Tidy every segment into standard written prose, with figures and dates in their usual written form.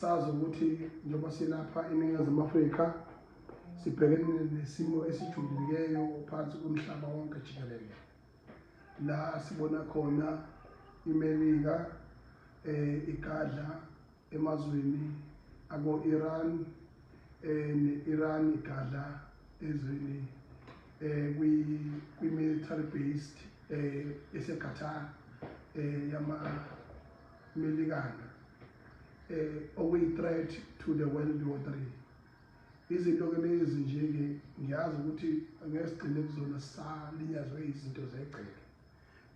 Sazi ukuthi njengoba silapha eNingizimu Afrika sibhekene nesimo esijulileyo phansi komhlaba wonke jikelele. La sibona khona iMelika igadla emazweni ako-Iran, ne-Iran igadla ezweni kwi-military based eseQatar yamaMelikana, okuyi-threat to the World War 3. Izinto ke lezi nje-ke ngiyazi ukuthi angeke sigcine kuzona salinyazwe izinto zegceke,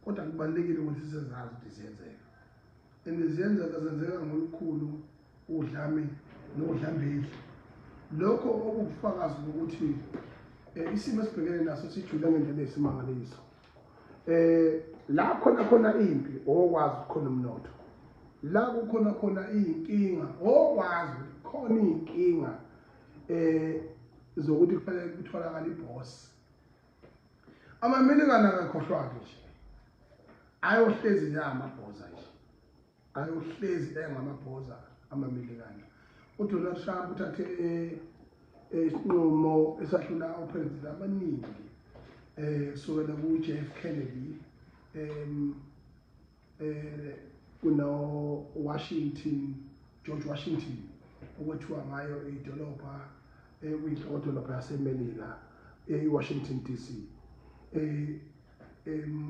kodwa kubalulekile ukuthi sizazi ukuthi ziyenzeka, and ziyenzeka, zenzeka ngolukhulu udlame nodlambedlu. Lokho okubufakazi bokuthi isimo esibhekene naso sijule ngendlela eyisimangaliso. La khona khona impi, okwazi khona umnotho, la kukhona khona iy'nkinga, okwazi ukuthi khona iy'nkinga zokuthi kufanele kutholakale ibhosi. Amamelikana akakhohlwa-ke nje, ayohlezi nje amabhoza nje, ayohlezi engamabhoza amamelikana. UDonald Trump uthathe isinqumo esahlula opresident abaningi kusukela ku-JF Kennedy, kuno Washington, George Washington, okwethiwa ngayo idolobha ekuyinhloko-dolobha yaseMelika, eWashington DC.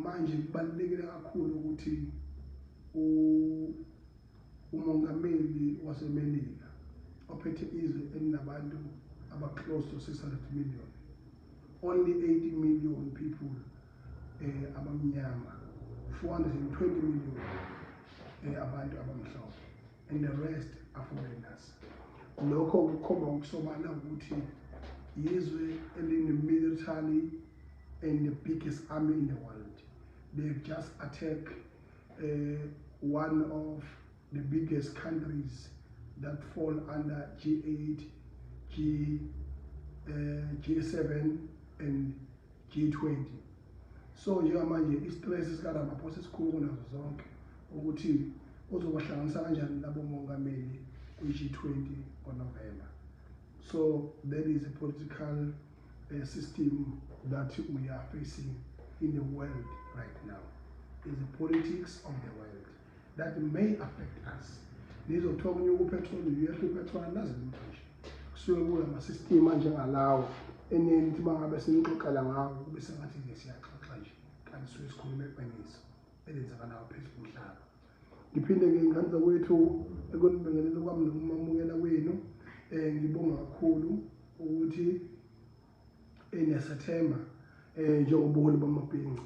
Manje kubalulekile kakhulu ukuthi umongameli waseMelika ophethe izwe elinabantu aba-close to 600 million, only 80 million people abamnyama, 420 million abantu abamhlophe, and the rest are foreigners. Lokho kukhomba ngokusobala ukuthi yizwe eline-military and the biggest army in the world. They've just attacked one of the biggest countries that fall under G8, G7 and G20. So njengamanje i-stress sikaRamaphosa esikhulu kunazo zonke ukuthi uzobahlanganisa kanjani labo mongameli kwi-G20 ngoNovember. So there is a political system that we are facing in the world right now. Is the politics of the world that may affect us. Nizothiwa kunyuka upetroli, uyehla upetroli, nazi lutho nje. Kusuke kulama-system anjengalawo enenithi uma ngabe sinixoxela ngawo kube sengathi nje siyaxoxa nje, kanti suke sikhuluma iqiniso elenzakalayo phezu komhlaba. Ngiphinde-ke, ingane zakwethu, ekunibingelela kwami nokumamukela kwenu, ngibonga kakhulu ukuthi niyasathemba njengobuholi bamabhinca.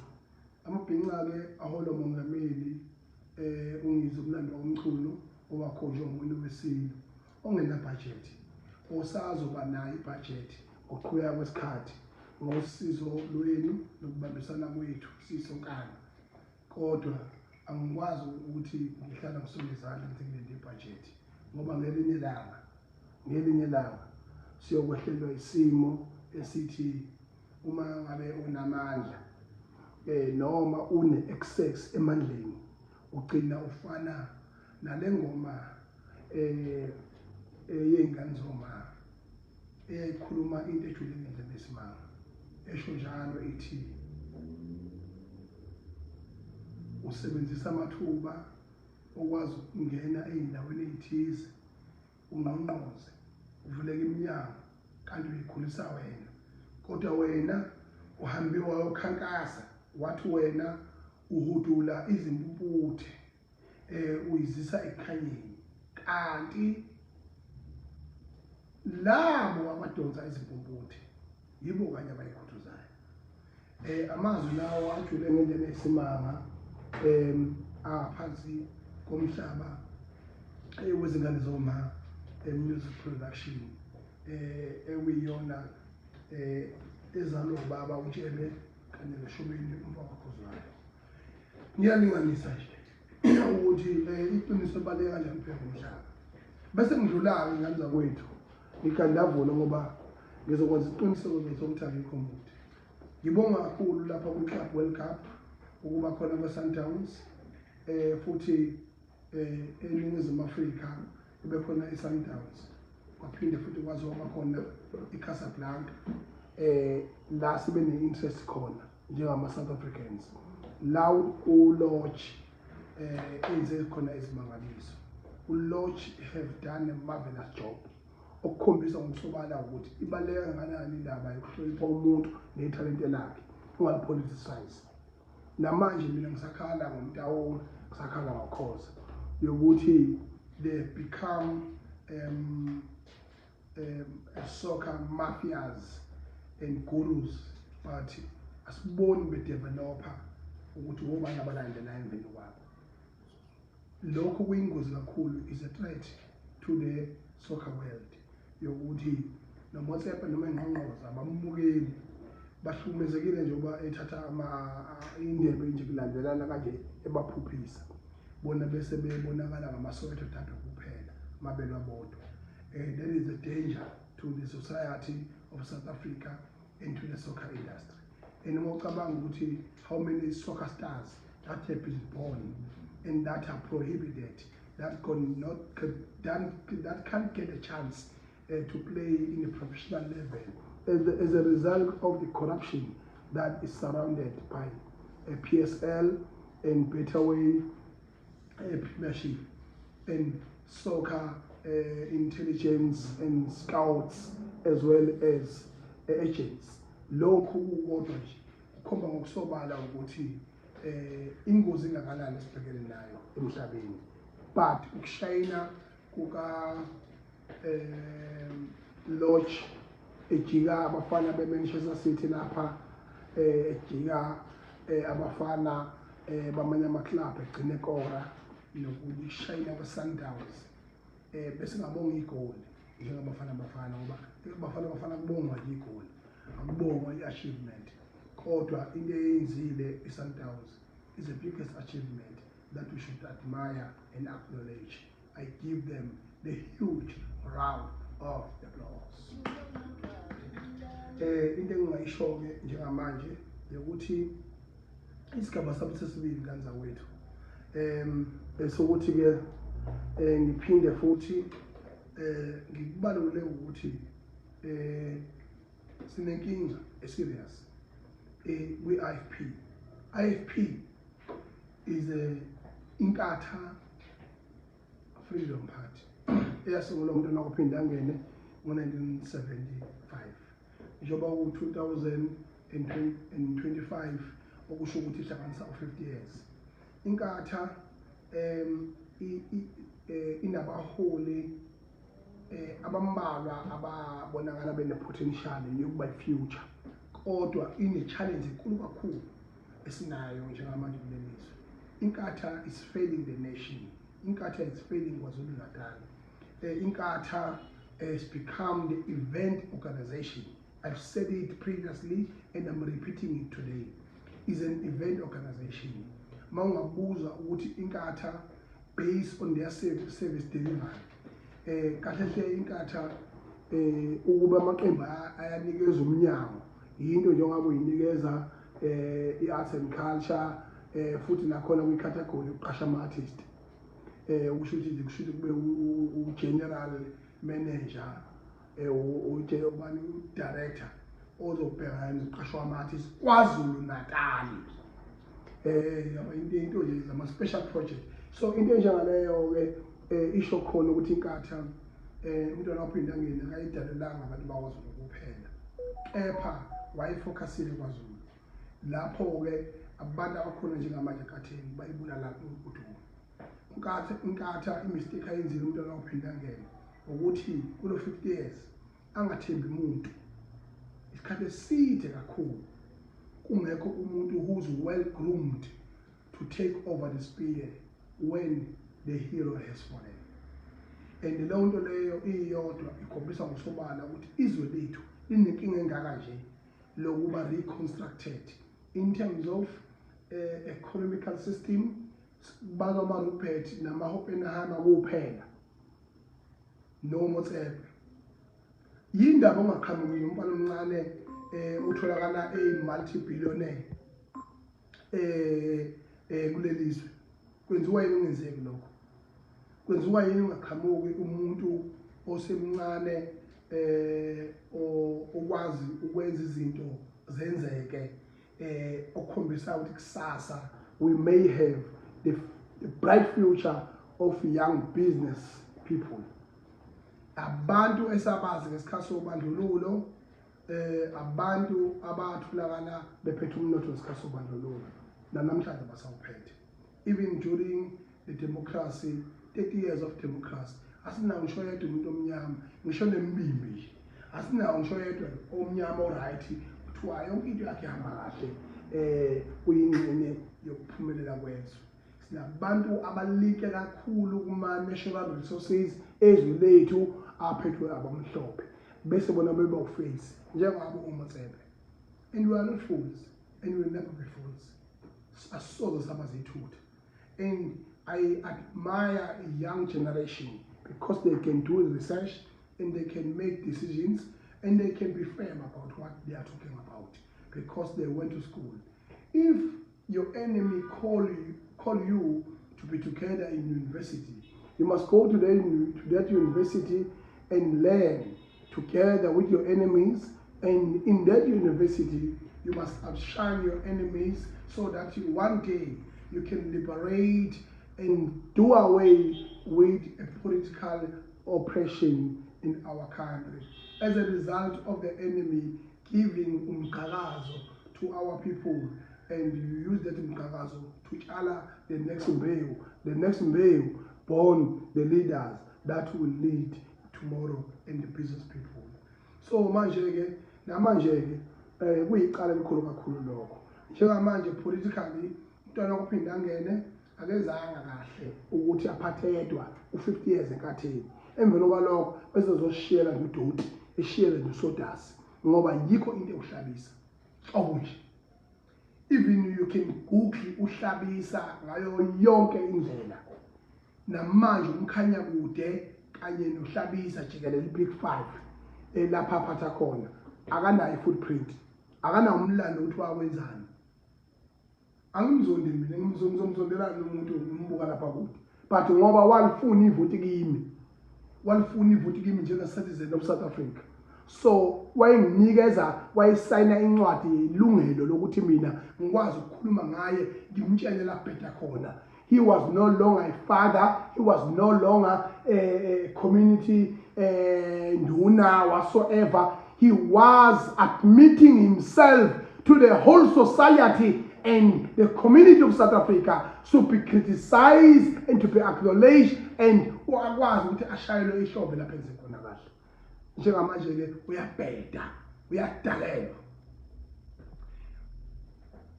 Amabhinca-ke aholwa umongameli uNgizwe uMlando waMchunu, owakhonjwa umuntu wesilo ongenabhajethi, osazoba nayo ibhajethi ngokuqhubeka kwesikhathi ngosizo lwenu nokubambisana kwethu sisonkana. Kodwa angikwazi ukuthi ngihlala ngisonge izandla ngithi ngilinde ibhajethi, ngoba ngelinye ilanga siyokwehlelwa isimo esithi uma ngabe unamandla noma une excess emandleni, ugcina ufana nale ngoma yey'ngane zoma eyayikhuluma into ejule ngendlela esimanga, esho njalo ithi usebenzisa amathuba okwazi ukungena ey'ndaweni ey'thize, ungqongqoze, uvuleke iminyango, kanti uyikhulisa wena. Kodwa wena uhambe wayokhankasa, wathi wena uhudula izimpumputhe, uyizisa ekukhanyeni, kanti labo abadonsa izimpumputhe yibo kanye abayikhuthuzayo. Amazwi lawo ajule ngendlela esimanga, angaphansi komhlaba wezingane zoma music production, ekuyiyona ezalwa ubaba uTshebe kanye noShobeni umfaka Khuzwayo. Ngiyalinganisa nje ukuthi iqiniso libaluleke kanjani phezu komhlaba. Bese ngidlula-ke, ingane zakwethu, ngigandavula ngoba ngizokwenza isiqiniseko nje sokuthi akekho mude. Ngibonga kakhulu lapha kwi-Club World Cup ukuba khona kwe-Sundowns, futhi eNingizimu Afrika. Kube khona i-Sundowns, kwaphinde futhi kwaziwa kwakhona i-Casablanca, la sibe ne-interest khona njengama-South Africans, la uLorch enze khona izimangaliso. ULorch have done a marvelous job, okukhombisa ngokusobala ukuthi ibaluleke kangakanani indaba yokuhlonipha umuntu nethalente lakhe, ungali-politicize. Namanje mina ngisakhala ngoMtaung, ngisakhala ngoKhoza yokuthi they become soccer mafias and gurus, but asiboni be-developa ukuthi wobani abalandela emveni kwabo. Lokhu kuyingozi kakhulu, is a threat to the soccer world, yokuthi noMotsepe noma engqongqoza abamukeli bahlukumezekile njengoba ethatha indebe nje kulandelana kanje, ebaphuphisa bona bese bebonakala ngama-Soweto derby kuphela mabelwa bodwa. That is a danger to the society of South Africa and to the soccer industry. And uma ucabanga ukuthi how many soccer stars that have been born and that are prohibited, that can not that can't get a chance to play in a professional level as a result of the corruption that is surrounded by a PSL and Betway Premiership and soccer intelligence and scouts as well as agents. Lokhu kukodwa nje kukhomba ngokusobala ukuthi ingozi ingakanani esibhekene nayo emhlabeni. But ukushayina kuka Lorch ejika abafana be-Manchester City lapha, ejika abafana bamanye ama-club, egcine kora nokushayina kwe-Sundowns, bese ngabonga igoli njengabafana bafana, ngoba bafana bafana kubongwa nje igoli, akubongwa i-achievement. Kodwa into eyenzile i-Sundowns is the biggest achievement that we should admire and acknowledge. I give them the huge round of applause. Into engingayisho-ke njengamanje ukuthi isigaba sami sesibili kanzakwethu, esokuthi-ke ngiphinde futhi ngikubalule ukuthi sinenkinga e-serious kwi-IFP. IFP is a Inkatha Freedom Party eyasungulwa uMntwana wakwaPhindangene ngo-1975, njengoba ku-2025, okusho ukuthi ihlanganisa u-50 years. Inkatha inabaholi abambalwa ababonakala bene-potential yokuba i-future, kodwa ine-challenge enkulu kakhulu esinayo njengamanje kuleli lizwe. Inkatha is failing the nation. Inkatha is failing KwaZulu Natal. Inkatha has become the event organization. I've said it previously and I'm repeating it today, is an event organization. Uma ungabuza ukuthi Inkatha, based on their service delivery, kahle hle Inkatha, ukuba amaqembu ayanikeza umnyango yinto njengoba uyinikeza i-arts and culture, futhi nakhona kwi-category yokuqasha ama-artist, ukusho ukuthi kusho ukuthi kube u-general manager, ubani, u-director ozobhekana nokuqashwa ama-artist KwaZulu Natal, yabo, into nje zama special project. So into enjengaleyo ke isho khona ukuthi Inkatha, uMntwana waPhindangene akayidalelanga abantu bakwaZulu kuphela, kepha waye-focusile kwaZulu. Lapho ke abantu abakhona njengamanje eNkatheni bayibulala udumo Inkatha. Inkatha, i-mistake ayenzile uMntwana waPhindangene ukuthi kulo 50 years angathembi umuntu isikhathi eside kakhulu, kungekho umuntu who's well groomed to take over the spear when the hero has fallen. And leyo nto leyo iyodwa ikhombisa ngokusobala ukuthi izwe lethu linenkinga engaka nje lokuba reconstructed in terms of economical system. Balwa ama-Rupert nama-Oppenheimer kuphela noMotsepe. Yindaba ongaqhamuki umfana omncane utholakala eyi-multi billionaire kuleli zwe? Kwenziwa yini ungenzeki lokho? Kwenziwa yini ungaqhamuki umuntu osemncane okwazi ukwenza izinto zenzeke, okukhombisa ukuthi kusasa we may have the bright future of young business people? Abantu esabazi ngesikhathi sobandlululo, abantu abatholakala bephethe umnotho ngesikhathi sobandlululo, namhlanje basawuphethe. Even during the democracy, 30 years of democracy, asinawo ngisho yedwa umuntu omnyama, ngisho nembimbi nje asinawo ngisho yedwa omnyama o-right, kuthiwa yonke into yakhe ihamba kahle, kuyingxenye yokuphumelela kwezwe. Sinabantu abalike kakhulu kuma-natural resources ezwe lethu aphethwe abamhlophe, bese bona beba u-face njengabo oMotsepe. And we are not fools and we will never be fools. Asisoze saba zithutha. And I admire a young generation because they can do research and they can make decisions and they can be firm about what they are talking about because they went to school. If your enemy call you to be together in university, you must go to that university and learn together with your enemies. And in that university, you must outshine your enemies so that one day you can liberate and do away with a political oppression in our country. As a result of the enemy giving umqhakazo to our people, and you use that umqhakazo to tshala the next mbewu, the next mbewu born the leaders that will lead tomorrow and the business people. So manje-ke, namanje-ke kuyicala elikhulu kakhulu lokho. Njengamanje politically, umntwana wakuphinda angene akezanga kahle ukuthi aphathe yedwa u-50 years enkatheni. Emveni kwalokho bese zoshiyela nje udoti, eshiyele nje usodasi, ngoba yikho into ewuHlabisa nhlobo nje. Even you can google uHlabisa ngayo yonke indlela. Namanje umkhanya kude kanye noHlabisa jikelele, i-Big Five, lapha aphatha khona akanayo i-footprint, akanawo umlando ukuthi wakwenzani. Angimzondi mina, ngizomzondelani umuntu ngimbuka lapha kude? But ngoba walifuna ivoti kimi, walifuna ivoti kimi njenge-citizen of South Africa, so wayenginikeza, wayesayina incwadi yelungelo lokuthi mina ngikwazi ukukhuluma ngaye, ngimtshele la kubheda khona. He was no longer a father, he was no longer a community nduna whatsoever. He was admitting himself to the whole society and the community of South Africa to be criticized and to be acknowledged, and akwazi ukuthi ashayelwe ihlombe lapho enze khona kahle. Njengamanje-ke uyabheda, uyadalelwa.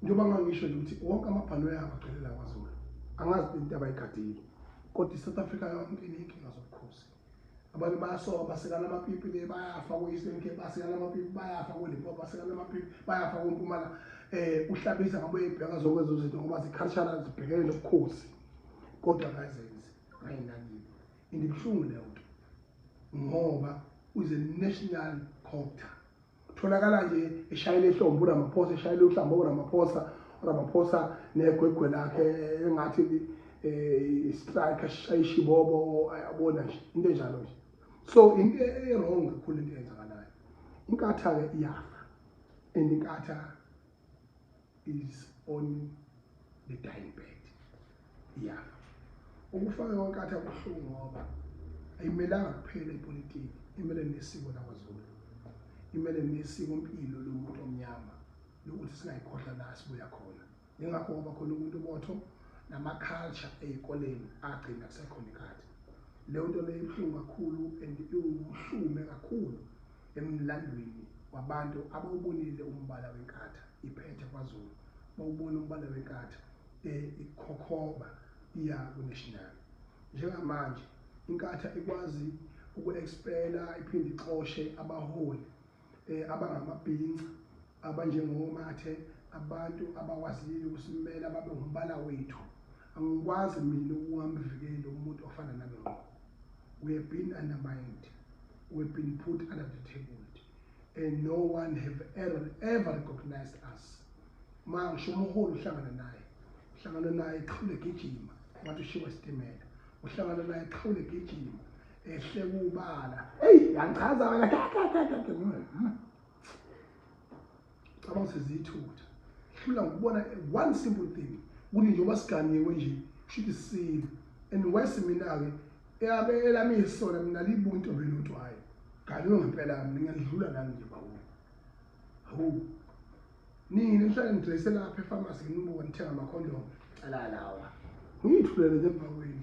Njengoba ngangisho nje ukuthi wonke amabhanoyi abo agcwele la kwaZulu, angazi into abayigadile, kodwa i-South Africa yonke iney'nkinga zobukhosi. Abantu bayasoka, basikana amapipi le, bayafa ko-Eastern Cape, basikana amapipi, bayafa ko-Limpopo, basikana amapipi, bayafa koMpumalanga. UHlabisa ngabe uyayibheka zonke lezo zinto ngoba zi-cultural, zibhekene nobukhosi, kodwa akazenzi, ayinakile. And ibuhlungu leyo nto ngoba uze national copter tholakala nje eshayela ihlombe uRamaphosa, eshayela uhlamba uRamaphosa, uRamaphosa negwegwe lakhe engathi strike, ashaya ishibobo, yabona nje into enjalo nje. So into e-wrong kakhulu into eyenzakalayo. Inkatha-ke iyafa, and inkatha is on the dying bed, iyafa. Ukufaka kwenkatha kubuhlungu ngoba ayimelanga kuphela ipolitiki, imele nesiko lakwaZulu, imele nesiko mpilo lomuntu omnyama lokuthi singayikhohlwa la sibuya khona. Yingakho ngoba khona umuntu botho nama-culture ey'koleni agcina kusekhona inkatha. Leyo nto leyo ibuhlungu kakhulu and iwuhlume kakhulu emlandweni wabantu abawubonile umbala wenkatha iphethe kwaZulu, bawubona umbala wenkatha ikhokhoba iya ku-national. Njengamanje inkatha ikwazi uku-expela iphinde ixoshe abaholi abangamabhinca abanjengoMathe, abantu abakwazile ukusimela babe umbala wethu. Angikwazi mina ukungamvikeli umuntu ofana nami ngqo. We have been undermined, we have been put under the table, and no one have ever, ever recognized us. Ma ngisho umholi uhlangana naye, uhlangana naye qhule gijima ngathi ushiwa isitimela. Uhlangana naye qhawule gijima ehle kubala. Hey, yangichaza wena. Cabanga sezithutha. Hlula ngokubona one simple thing. Ukuthi njengoba siganiwe nje, kusho isilo. And worse mina-ke, eyabe elami isona mina libuka intombi elotwayo. Ganiwe ngempela mina ngiyadlula nami nje bawo. Hawu. Nini nihlale nidrese lapha efamasi nginibuka nithenga amakhondomu. Cela lawa. Ngiyithulele nje emva kwenu.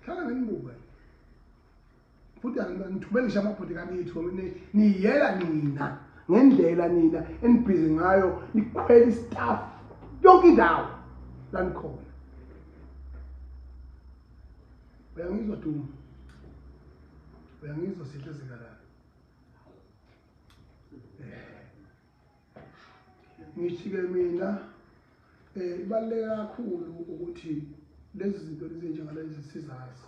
Hlala nginibuka. Futhi angithumeli ngisho amabhodi kanitho niyela nina ngendlela nina enibhizi ngayo nikhwela istaff yonke indawo la nikhona. Uyangizwa Duma? Uyangizwa Sihle Zikalala? Ngithi-ke mina ibaluleke kakhulu ukuthi lezi zinto lezi njengalezi sizazi,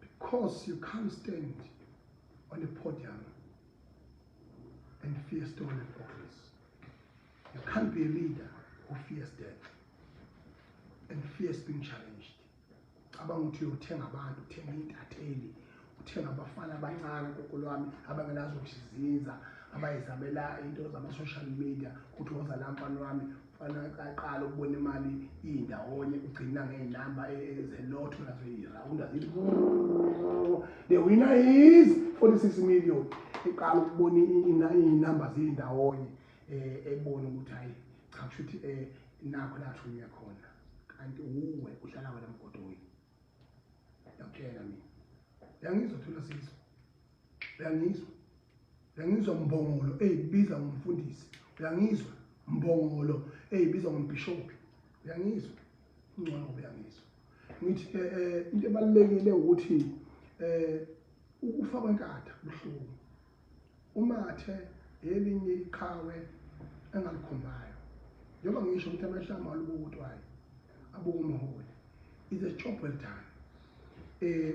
because you can't stand on a podium and fear stolen office. You can't be a leader who fears death and fears being challenged. Cabanga ukuthi uyothenga abantu, uthenga iy'ntatheli, uthenga abafana abancane gogo lwami abangenazokuzizinza, abayizamela into zama-social media, ukuthi woza la mfana wami, mfana aqala ukubona imali iy'ndawonye, ugcina ngey'namba zelotho nazo iy'rawunda zithi the winner is 46 million. Iqala ukubona iy'namba ziy'ndawonye, ebona ukuthi hayi cha, kusho ukuthi nakho la thunywe khona, kanti uwe uhlala wena mgodoyi. Ngiyakutshela mina, uyangizwa Thula Sizwe, uyangizwa, uyangizwa Mbongolo eyibiza ngomfundisi, uyangizwa Mbongolo eyibiza ngombhishobhi, uyangizwa ngcono, uyangizwa. Ngithi into ebalulekile ukuthi ukufa kwenkatha kubuhlungu. UMathe elinye iqhawe engalikhombayo, njengoba ngisho ukuthi amehlo ami alubuka utwayi, abuka umholi. Is a job well done.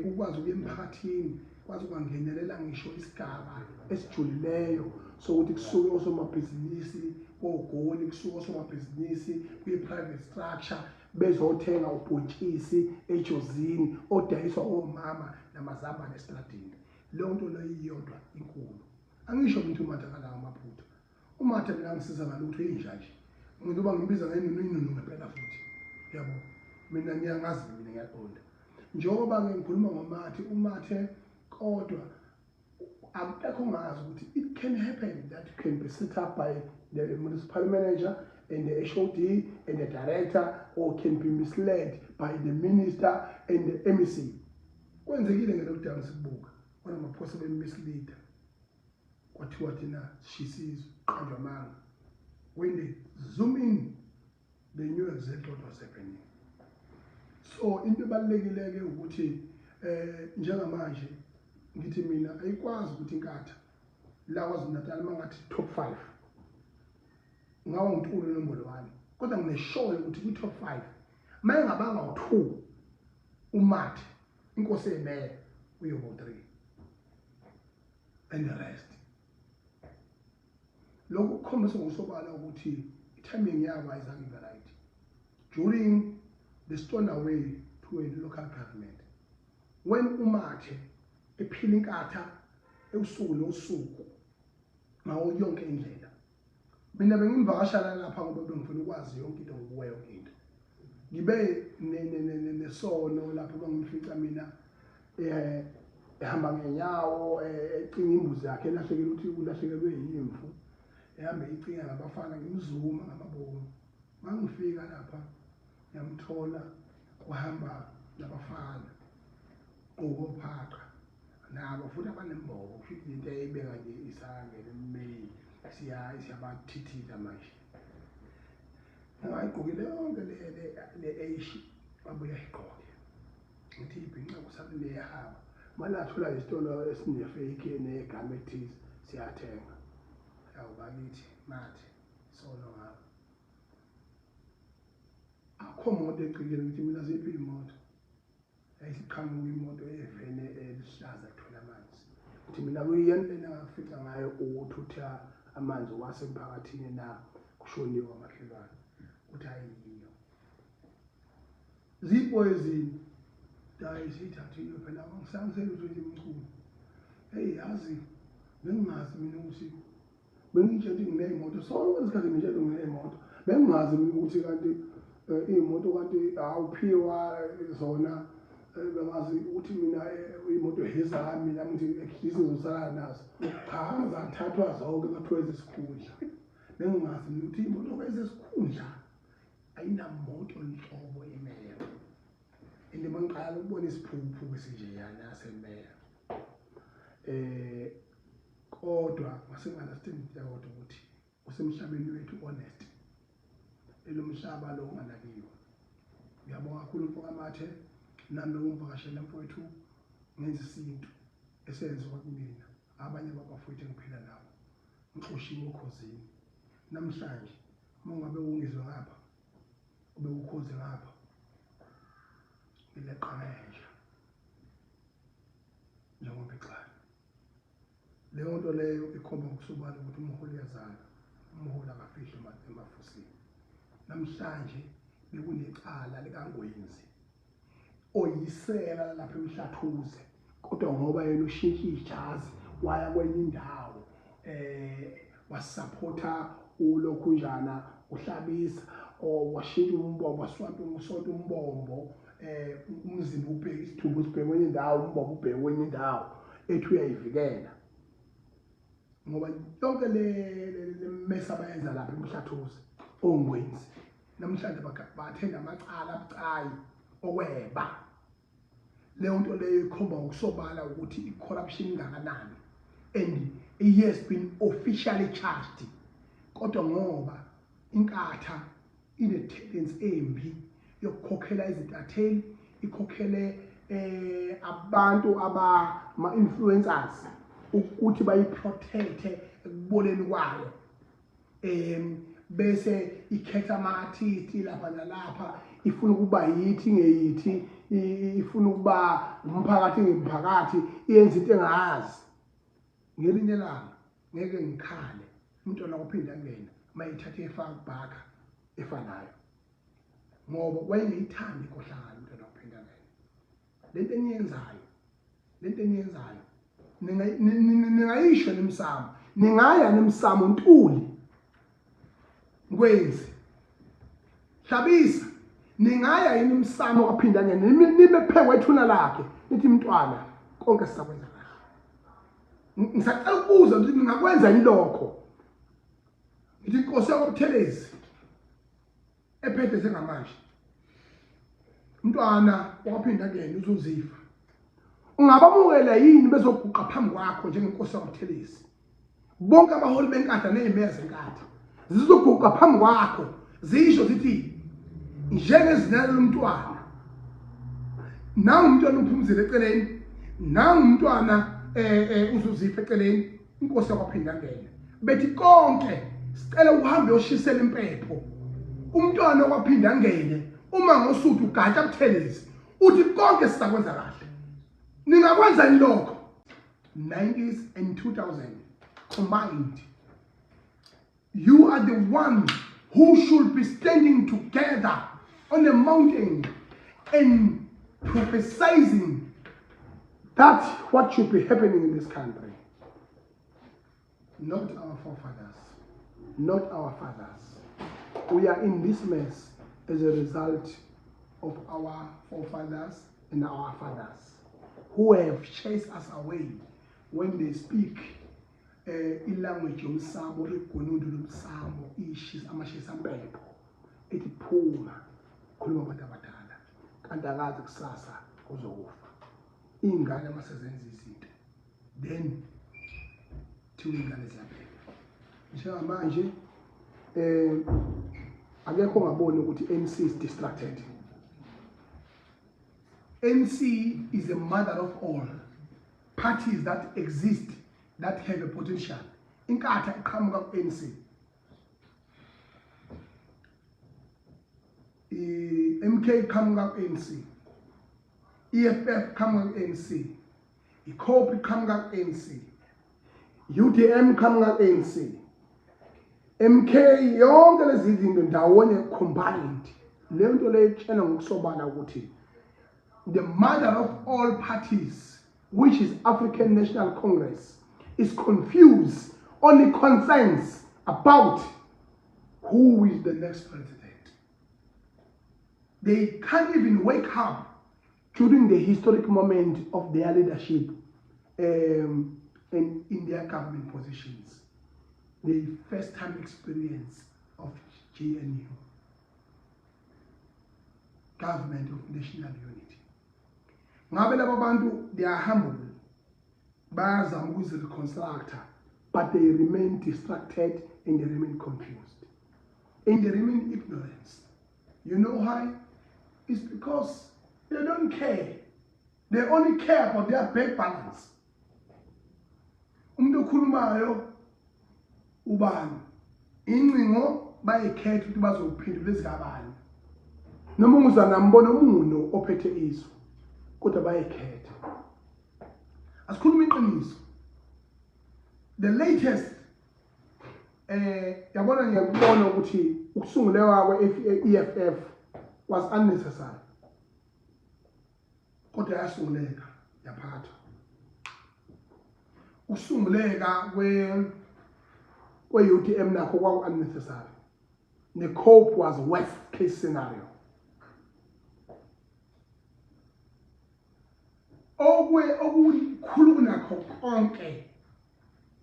Ukwazi ukuya emphakathini, kwazi ukwangenelela ngisho isigaba esijulileyo sokuthi kusuke osomabhizinisi ogoli, kusuke osomabhizinisi kwi-private structure bezothenga ubhontshisi ejozini odayiswa omama namazambane estradini. Leyo nto leyo iyodwa inkulu. Angisho ukuthi uMathe akalawo amaphutha. UMathe mina ngisiza ngalutho, inja nje. Ngithi uba ngimbiza ngenunu, inunu ngempela futhi. Yabo, mina ngiyangazi, mina ngiyaqonda. Njengoba-ke ngikhuluma ngoMathe, uMathe kodwa akekho ongazi ukuthi it can happen that can be set up by the municipal manager and the HOD and the director, or can be misled by the minister and the MEC. Kwenzekile nge-lockdown sikubuka oRamaphosa bemisleader, kwathiwa thina sishisizwe, qanjwa amanga. When they zoom in, they knew exactly what was happening. So into ebalulekile-ke ukuthi njengamanje ngithi mina ayikwazi ukuthi inkatha la KwaZulu Natal mangathi top 5 ngawo uNtuli nombolo 1, kodwa ngine-sure ukuthi kwi-top 5 mayengabanga u-2 uMathe inkosi emeya uyoba u-3 and the rest. Lokhu kukhombisa ngokusobala ukuthi i-timing yabo ayizange ibe right during the stone away to a local government, when uMathe ephila inkatha ebusuku nosuku ngawo yonke indlela. Mina bengimvakashela lapha ngoba bengifuna ukwazi yonke into, ngokuwa yonke into. Ngibe nesono lapho bangimfica mina ehamba ngenyawo, ecinga imbuzi yakhe elahlekile, ukuthi ulahlekelwe yimvu, ehambe icinga ngabafana. Ngimzuma ngamabomu, mangifika lapha ngiyamthola uhamba nabafana ngokophaqa nabo futhi abanembobo, kusho ukuthi into eyayibeka nje isangene eMeyi siyabathithita manje. Angayigqokile yonke le eishi, abuye ayigqoke, ngithi ibhinca kusanehaba manje, athola isitolo esine-fake negama ethize, siyathenga. Yawu bakithi Mathe, sono ngabo akho moto egcikile. Ngithi mina ziphi iy'moto? Yayisiqhamuka imoto evene elihlaza ethola amanzi. Ngithi mina kuyiyona lena engafica ngayo ukuthutha amanzi wasemphakathini na kushoniwe amakhelwane, ukuthi ayiyo. Ziyipoyizini. Hayi siyithathile phela angisangiseli ukuthi imchunu. Hey yazi bengingazi mina ukuthi bengitshela ukuthi nginey'moto sonke isikhathi ngitshela nginey'moto bengingazi mina ukuthi kanti eh, iy'moto kanti awuphiwa eh, zona eh, bengazi ukuthi mina iy'moto ezami nami ngithi at least ngizosala nazo cha zathathwa zonke kwathiwa ezesikhundla bengingazi mina ukuthi iy'moto ezesikhundla ayinamoto nhlobo imeya and mangiqala ukubona isiphukuphuku esinjeyana semeya eh kodwa ngase ngi-understand into eyodwa ukuthi usemhlabeni wethu honest elomhlaba lo unganakiwe ngiyabonga kakhulu mfokamathe nami ungivakashele mfowethu ngenza isintu esenziwa kumina abanye babafowethu engiphila nabo ngixoshiwe okhozini namhlanje uma ungabe ungizwe ngapha ube ukhozi ngapha ngileqa ngenja njengoba ixana Leyo nto leyo ikhomba ngokusobala ukuthi umholi uyazala, umholi akafihli emafusini. Namhlanje bekunecala likaNgwenzi oyisela lapha eMhlathuze kodwa ngoba yena ushintshe ijazi waya kwenye indawo eh wasaphotha ulokhunjana uhlabisa or washintsha umbombo waswampa usonta umbombo eh umzimba ubheke isithumbu sibheke kwenye indawo umbombo ubheke kwenye indawo ethi uyayivikela ngoba yonke le mess abayenza lapha emhlathuze ongwenzi namhlanje bathenda amacala abucayi okweba leyo nto leyo ikhomba ngokusobala ukuthi i-corruption ingakanani and he has been officially charged kodwa ngoba inkatha ine-tendency embi yokukhokhela izintatheli ikhokhele eh abantu aba ma-influencers ukuthi bayiprotecte ekuboleni kwayo um bese ikhetha ama-artist lapha nalapha ifuna ukuba yithi ngeyithi ifuna ukuba umphakathi ngemphakathi iyenza into engayazi ngelinye ilanga ngeke ngikhale umntwana uphinde angene mayithathe efaka kubhaka efanayo ngoba wayengeyithandi inkohlakalo umntwana uphinde angene lento eniyenzayo lento eniyenzayo ningayisho nemsamo ningaya nemsamo ntuli ngwenzi hlabisa ningaya yini umsamo waphinda ngene nime phe kwethuna lakhe nithi mntwana konke sisakwenza kahle ngisacela ukubuza ukuthi ningakwenza yini lokho ngithi inkosi yakwabuthelezi ephethe njengamanje mntwana waphinda ngene uzuzifa ungabamukela yini bezoguqa phambi kwakho njengenkosi yakwabuthelezi bonke abaholi benkatha nezimeya zenkatha zizoguqa phambi kwakho zisho zithi njengezinalo lomntwana nangu umntwana umphumzile eceleni nangu umntwana eh, eh uzuzipha eceleni inkosi yakwaphinda ngene bethi konke sicela uhambe uyoshisela impepho umntwana okwaphinda ngene uma ngosuthu ugatsha buthelezi uthi konke sizakwenza kahle ningakwenza lokho 90s and 2000 combined you are the one who should be standing together on a mountain and prophesizing that what should be happening in this country not our forefathers not our fathers we are in this mess as a result of our forefathers and our fathers who have chased us away when they speak eh ilanguage yomsamo igunundu lomsamo ishisa amashisa mpepho ethi phuma khuluma abantu abadala kanti akazi kusasa uzokufa ingane masezenza izinto then thiwa ingane ziyaphela njengamanje eh akekho ongaboni ukuthi ANC is distracted ANC is the mother of all parties that exist that have a potential inkatha iqhamuka ku-ANC i-MK iqhamuka ku-ANC EFF iqhamuka ku-ANC iCope iqhamuka ku-ANC UDM iqhamuka ku-ANC MK yonke lezi zinto ndawonye combined Leyo nto leyo itshela ngokusobala ukuthi the mother of all parties, which is African National Congress, is confused on the concerns about who is the next president. They can't even wake up during the historic moment of their leadership and in their government positions. The first time experience of GNU, Government of National Unity. Ngabe laba bantu, they are humble, bayazama ukuzi-reconstructa, but they remain distracted and they remain confused and they remain ignorance. You know why? It's because they don't care. They only care about their bank balance. Umuntu okhulumayo ubani, incingo bayikhetha ukuthi bazophendula ezikabani, noma unguza nambona umuno ophethe izwe, kodwa bayikhetha. Asikhuluma iqiniso, the latest, yabona, ngiyakubona ukuthi ukusunguleka kwe-EFF was unnecessary, kodwa yasunguleka, yaphathwa. Ukusunguleka kwe-UDM nakho kwaku-unnecessary. Ne-COPE was worst case scenario. Okwe okukhulu kunakho konke,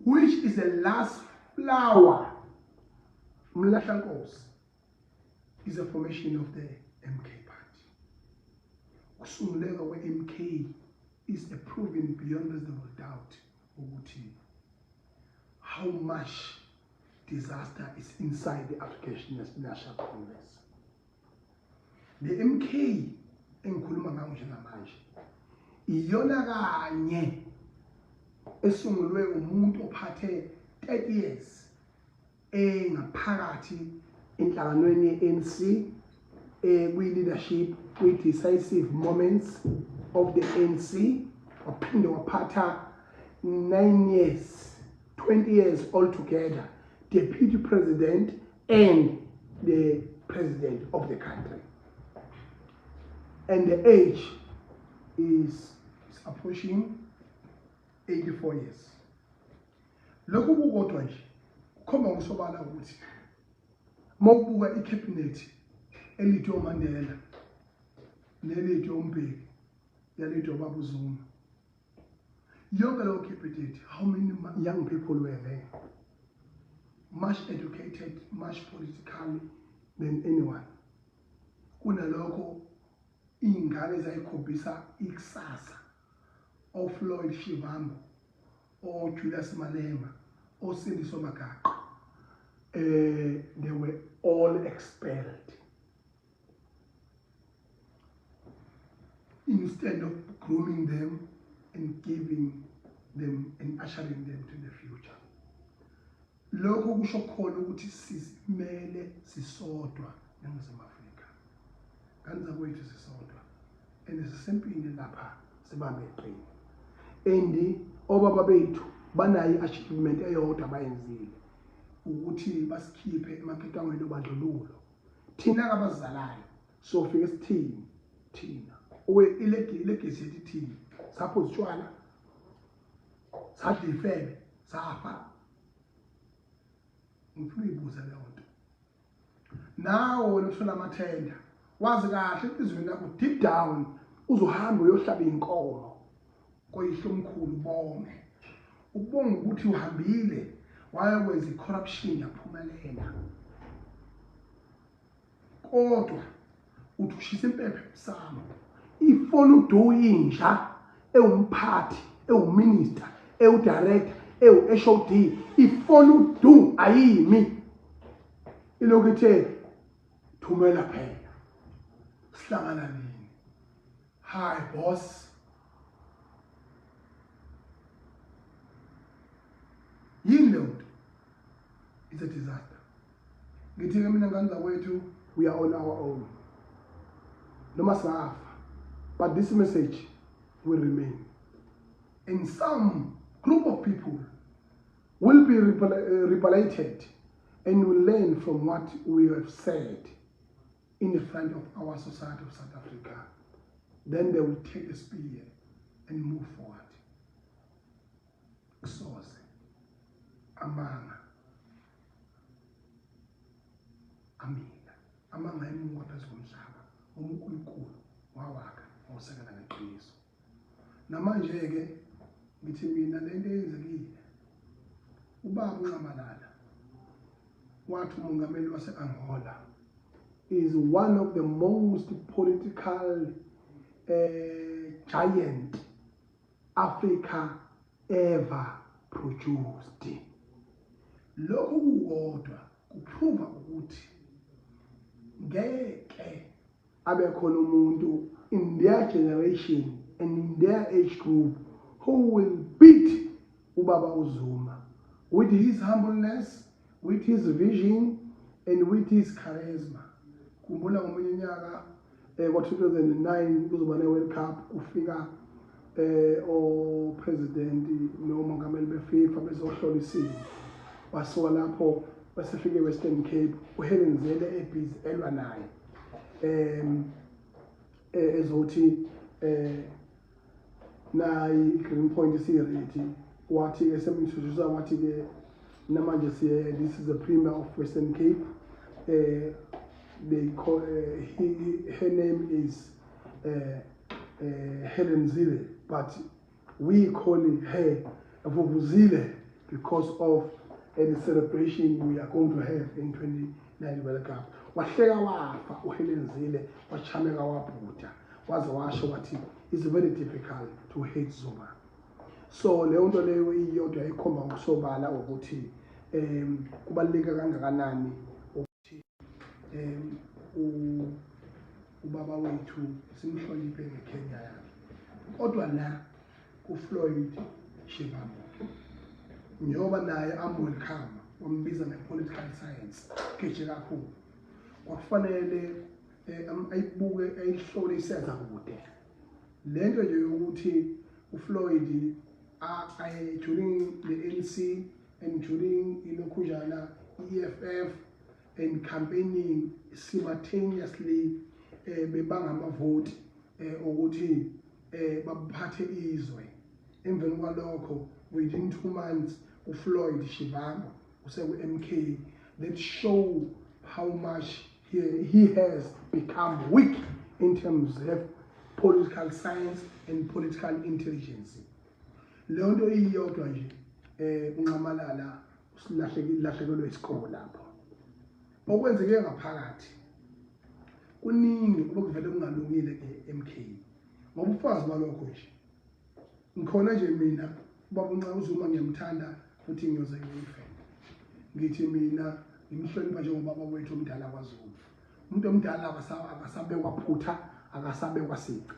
which is the last flower, umlahlankosi, is the formation of the MK party. Ukusunguleka kwe-MK is a proven beyond reasonable doubt ukuthi how much disaster is inside the African National Congress. The MK engikhuluma ngayo njengamanje iyona kanye esungulwe umuntu ophathe 30 years engaphakathi enhlanganweni ye-ANC, kwi-leadership, kwi-decisive moments of the ANC, waphinde waphatha 9 years, 20 years altogether, deputy president and the president of the country, and the age is approaching 84 years. Lokhu kukodwa nje kukhomba ngokusobala ukuthi mawubuka icabinet elidwe uMandela nelidwe uMbeki, yalidwe ubaba uZuma, yonke leyo cabinet, how many young people were there, much educated, much political than anyone? Kunalokho iy'ngane ezayikhombisa ikusasa, oFloyd Shivambu, oJulius Malema, oSindiso Magaqa, they were all expelled instead of grooming them and giving them and ushering them to the future. Lokho kusho khona ukuthi sizimele sisodwa eNingizimu Afrika. Ngane zakwethu, sisodwa and sisempini lapha, sibambe iqini, and obaba bethu banayo i-achievement eyodwa abayenzile, ukuthi basikhiphe emaketangweni obandlululo. Thina kabazalayo sofike sithini thina? Owe ilegacy yethu ithini? Saphuza utshwala, sadla ifebe, safa. Ngifuna uyibuza leyo nto. Nawe wena uthola amathenda, wazi kahle enhliziyweni yakho, deep down, uzohamba uyohlaba inkomo koyihlomkhulu, bonge ukubonga ukuthi uhambile wayokwenza i-corruption yaphumelela, kodwa uthi ushisa impepho emsamo, ifona udu inja ewumphathi, ewuminister, ewudirector, ewu-HOD, ifona udu ayimi, ilokhu ithe thumela phela, sihlangana nini? Hi boss, yini leyo nto? It's a disaster. Ngithi-ke mina, ngane zakwethu, we are on our own. Noma singafa, but this message will remain, and some group of people will be rehabilitated and will learn from what we have said. in the front of our society of South Africa. Then they will take the spear and move forward. Kusoze amanga amila, amanga emuka phezu komhlaba uNkulunkulu wawakha wawusekela ngeqiniso. Namanje-ke ngithi mina le nto eyenzekile, ubaba uNxamalala wathi umongameli wase-Angola is one of the most political giant Africa ever produced. Lokhu kukodwa kuprova ukuthi ngeke abe khona umuntu in their generation and in their age group who will beat ubaba uZuma with his humbleness, with his vision and with his charisma. Khumbula ngomunye unyaka kwa-2009 kuzoba ne-World Cup, kufika o-president nomongameli be-FIFA bezohlola isimo. Basuka lapho basefike e-Western Cape, uHelen Zille ebhizi elwa naye ezothi nayi i-Green Point isiready. Wathi-ke semintroduce, wathi-ke namanje siye, this is the premier of Western Cape, they call her name is Helen Zille, but we call her Vuvuzile because of the celebration we are going to have in 29 World Cup. Wahleka wafa uHelen Zille, wachameka wabhuda, waze washo wathi it's very difficult to hate Zuma. So leyo nto leyo iyodwa ikhomba ngokusobala ukuthi kubaluleke kangakanani ukuthi ubaba wethu simhloniphe ngeKenya yakhe. Kodwa la kuFloyd Shivambu, njengoba naye am-welcome, wambiza nge-political science geje kakhulu, kwakufanele ayibuke, ayihlole iseza kude lento nje yokuthi uFloyd during the ANC and during ilokhunjana i-EFF and campaigning simultaneously, bebanga amavoti ukuthi baphathe izwe. Emveni kwalokho, within 2 months, uFloyd Shivambu useku-MK. That show how much he has become weak in terms of political science and political intelligence. Leyo nto iyodwa nje, uNxamalala usilahlekelwe isikole lapho. Okwenzeke ngaphakathi kuningi obekuvele kungalungile ke-MK, ngoba ubufakazi balokho nje ngikhona nje mina, ubaba uNxa uZuma ngiyamthanda futhi ngiyoze ngife. Ngithi mina ngimhlonipha njengobaba wethu omdala kwaZulu. Umuntu omdala akasabekwa phutha, akasabekwa sici,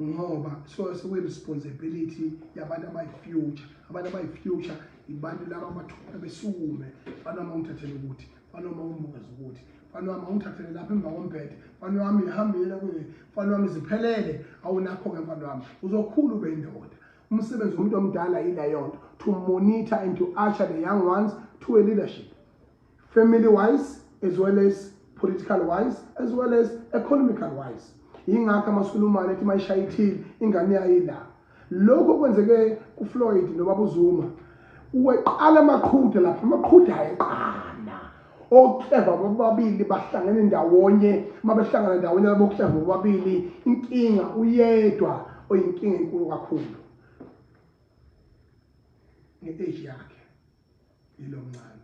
ngoba so sekuyi-responsibility yabantu abayi-future. Abantu abayi-future ibantu laba abathuka besukume, mfana wami awungithathele ukuthi, mfana wami awungibukeze ukuthi, mfana wami awungithathele lapha emva kombhede, mfana wami ihambile kuye, mfana wami ziphelele, awunakho-ke, mfana wami uzokhula ube indoda. Umsebenzi womuntu omdala yileyo nto, to monitor and to usher the young ones to a leadership, family wise as well as political wise as well as economical wise. Yingakho amaSulumane ethi mayishaya ithili ingane yayila. Lokho kwenzeke kuFloyd nobaba uZuma, uweqala amaqhude lapha, amaqhude ayeqala okleva bobabili bahlangene ndawonye. Uma behlangana ndawonye labo kleva bobabili, inkinga uyedwa oyinkinga enkulu kakhulu nge-age yakhe yilo mncane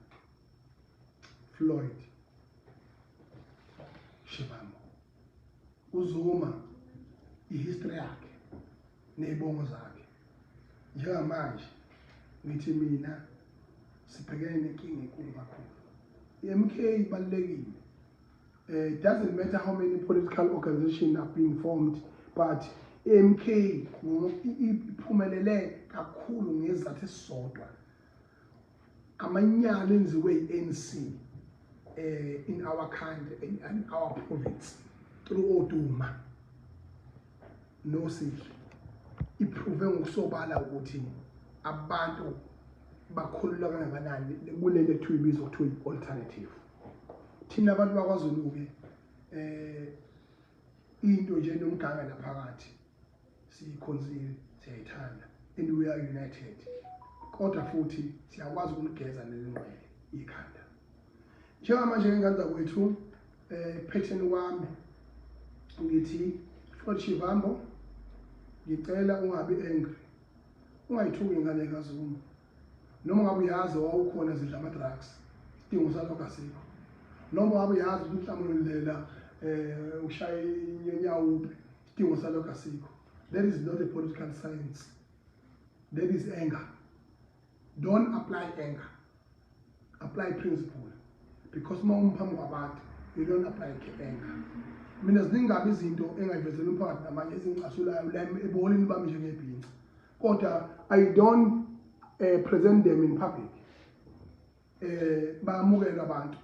Floyd Shivambu. uZuma, ihistory yakhe nezibongo zakhe, njengamanje ngithi mina sibhekene nenkinga enkulu kakhulu. I-MK ibalulekile. It doesn't matter how many political organizations are being formed, but i-MK iphumelele kakhulu ngezathu esisodwa: amanyala enziwe i-ANC in our country and in our province through oDuma noSihle. Iprove ngokusobala ukuthi abantu bakhululwa kangakanani kulento ekuthiwa ibizwa kuthiwa i-alternative. Thina abantu bakwaZulu-ke Into nje nomganga naphakathi siyikhonzile, siyayithanda and we are united, kodwa futhi siyakwazi ukuligeza leli ngqwele ikhanda. Njengamanje ngengane zakwethu, phetheni kwami ngithi, Floyd Shivambu, ngicela ungabi angry, ungayithuki ingane kaZuma. Noma ngabe uyazi wawukhona zidla ama-drugs, isidingo salokho asikho. Noma ngabe uyazi ukuthi uNhlamulo Ndlela ushaya inyawupe, isidingo salokho asikho. That is not a political science, that is anger. Don't apply anger, apply principle, because uma umphambi kwabantu you don't apply anger. Mina ziningi kabi izinto engayivezela umphakathi namanye ezingicasulayo la ebuholini bami njengebhinca, kodwa I don't present them in public. Bayamukela abantu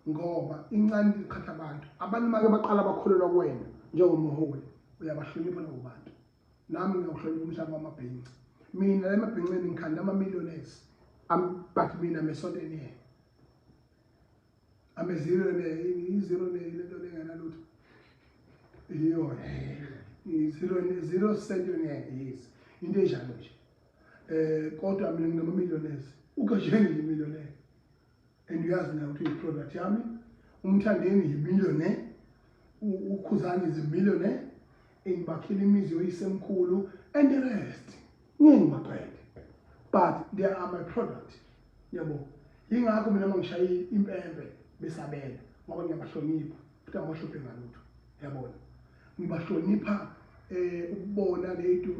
ngoba incane iqhatha abantu. Abantu make baqala bakholelwa kuwena njengomholi, uyabahlonipha labo bantu. Nami ngiyakuhlonipha umhlaba wamabhinca. Mina la emabhinceni ngikhanda ama-millionaires, but mina I'm a centenaire, I'm a zero, i-zero lento lengenalutho iyo, i-zero zero centenaire, yes, into enjalo nje. Kodwa mina nginama-millionaires, uGajeni yi-millionaire and uyazi naye ukuthi uyi-product yami. UMthandeni yi-millionaire, uKhuzani is a millionaire and bakhile imizi yoyisemkhulu and the rest, ngeke ngibaqede, but they are my product, yabo. Yingakho mina mangishaya impempe besabela, ngoba ngiyabahlonipha futhi angibahluphi ngalutho, yabona. Ngibahlonipha ukubona lento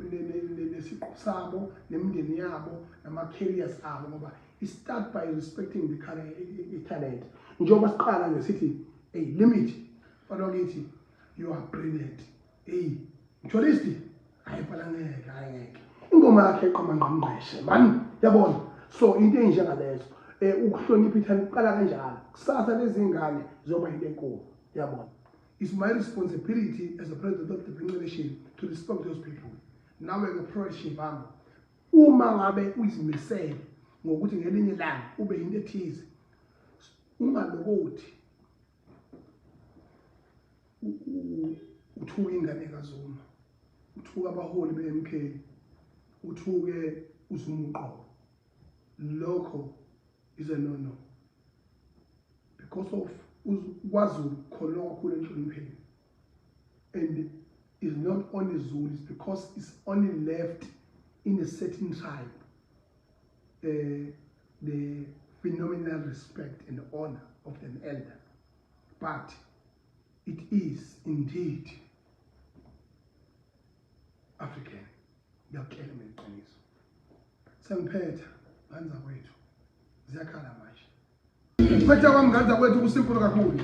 nesiqu sabo nemindeni yabo nama-careers abo, ngoba i start by respecting the career, i-talent. Njengoba siqala nje sithi, "Hey Limit, mfana wakithi, you are brilliant." Hey Mtholisti, hayi mfana, ngeke, hayi ngeke, ingoma yakhe eqoma ngqamngqeshe man, yabona. So into enjengalezo, ukuhlonipha i-talent kuqala kanjalo. Kusasa lezi ngane zoba into enkulu, yabona. It's my responsibility as a president of the Bhinca Nation to respect those people. Nawe nge-Floyd Shivambu, uma ngabe uyizimisele ngokuthi ngelinye ilanga ube yinto ethize, ungalokothi uthuke ingane kaZuma, uthuke abaholi be-MK, uthuke uZuma uqobo. Lokho is a no no, because of kwaZulu kukholelwa kakhulu enhlonipheni, and is not only Zulu, it's because it's only left in a certain tribe, the phenomenal respect and honor of an elder, but it is indeed African. Ngiyakutshela mina iqiniso. Sengiphetha, ngane zakwethu, ziyakhala manje. Ukuphetha kwami, ngane zakwethu, ku-simple kakhulu.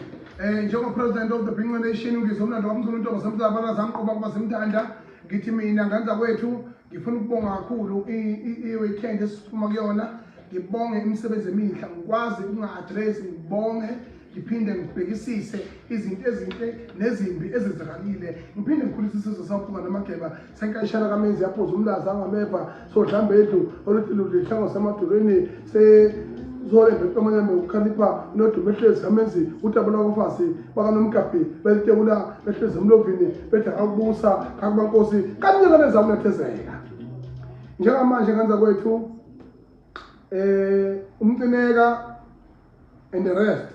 Njengo president of the Bhinca Nation, ngizomlando kwamzulu, intombi zamzabala zamqoba kuba zimthanda. Ngithi mina, ngane zakwethu, ngifuna ukubonga kakhulu i-weekend esiphuma kuyona. Ngibonge imisebenzi emihle, ngikwazi ukunga-address, ngibonge, ngiphinde ngibhekisise izinto ezinhle nezimbi ezenzakalile, ngiphinde ngikhulise isizwe sampunga namageba senkayishana kamenzi yaphuza umlazi angameva sodlambedlu oluthi ludlihlango semadolweni se zolembe qamanyame ukukhalipha nodumo ehlezi kamenzi udaba lwakofasi bakanomgabhi belitekula behlezi emlovini bethi akakubusa kakubankosi kanyaka nezakunethezeka. Njengamanje, ngane zakwethu, uMcineka and the rest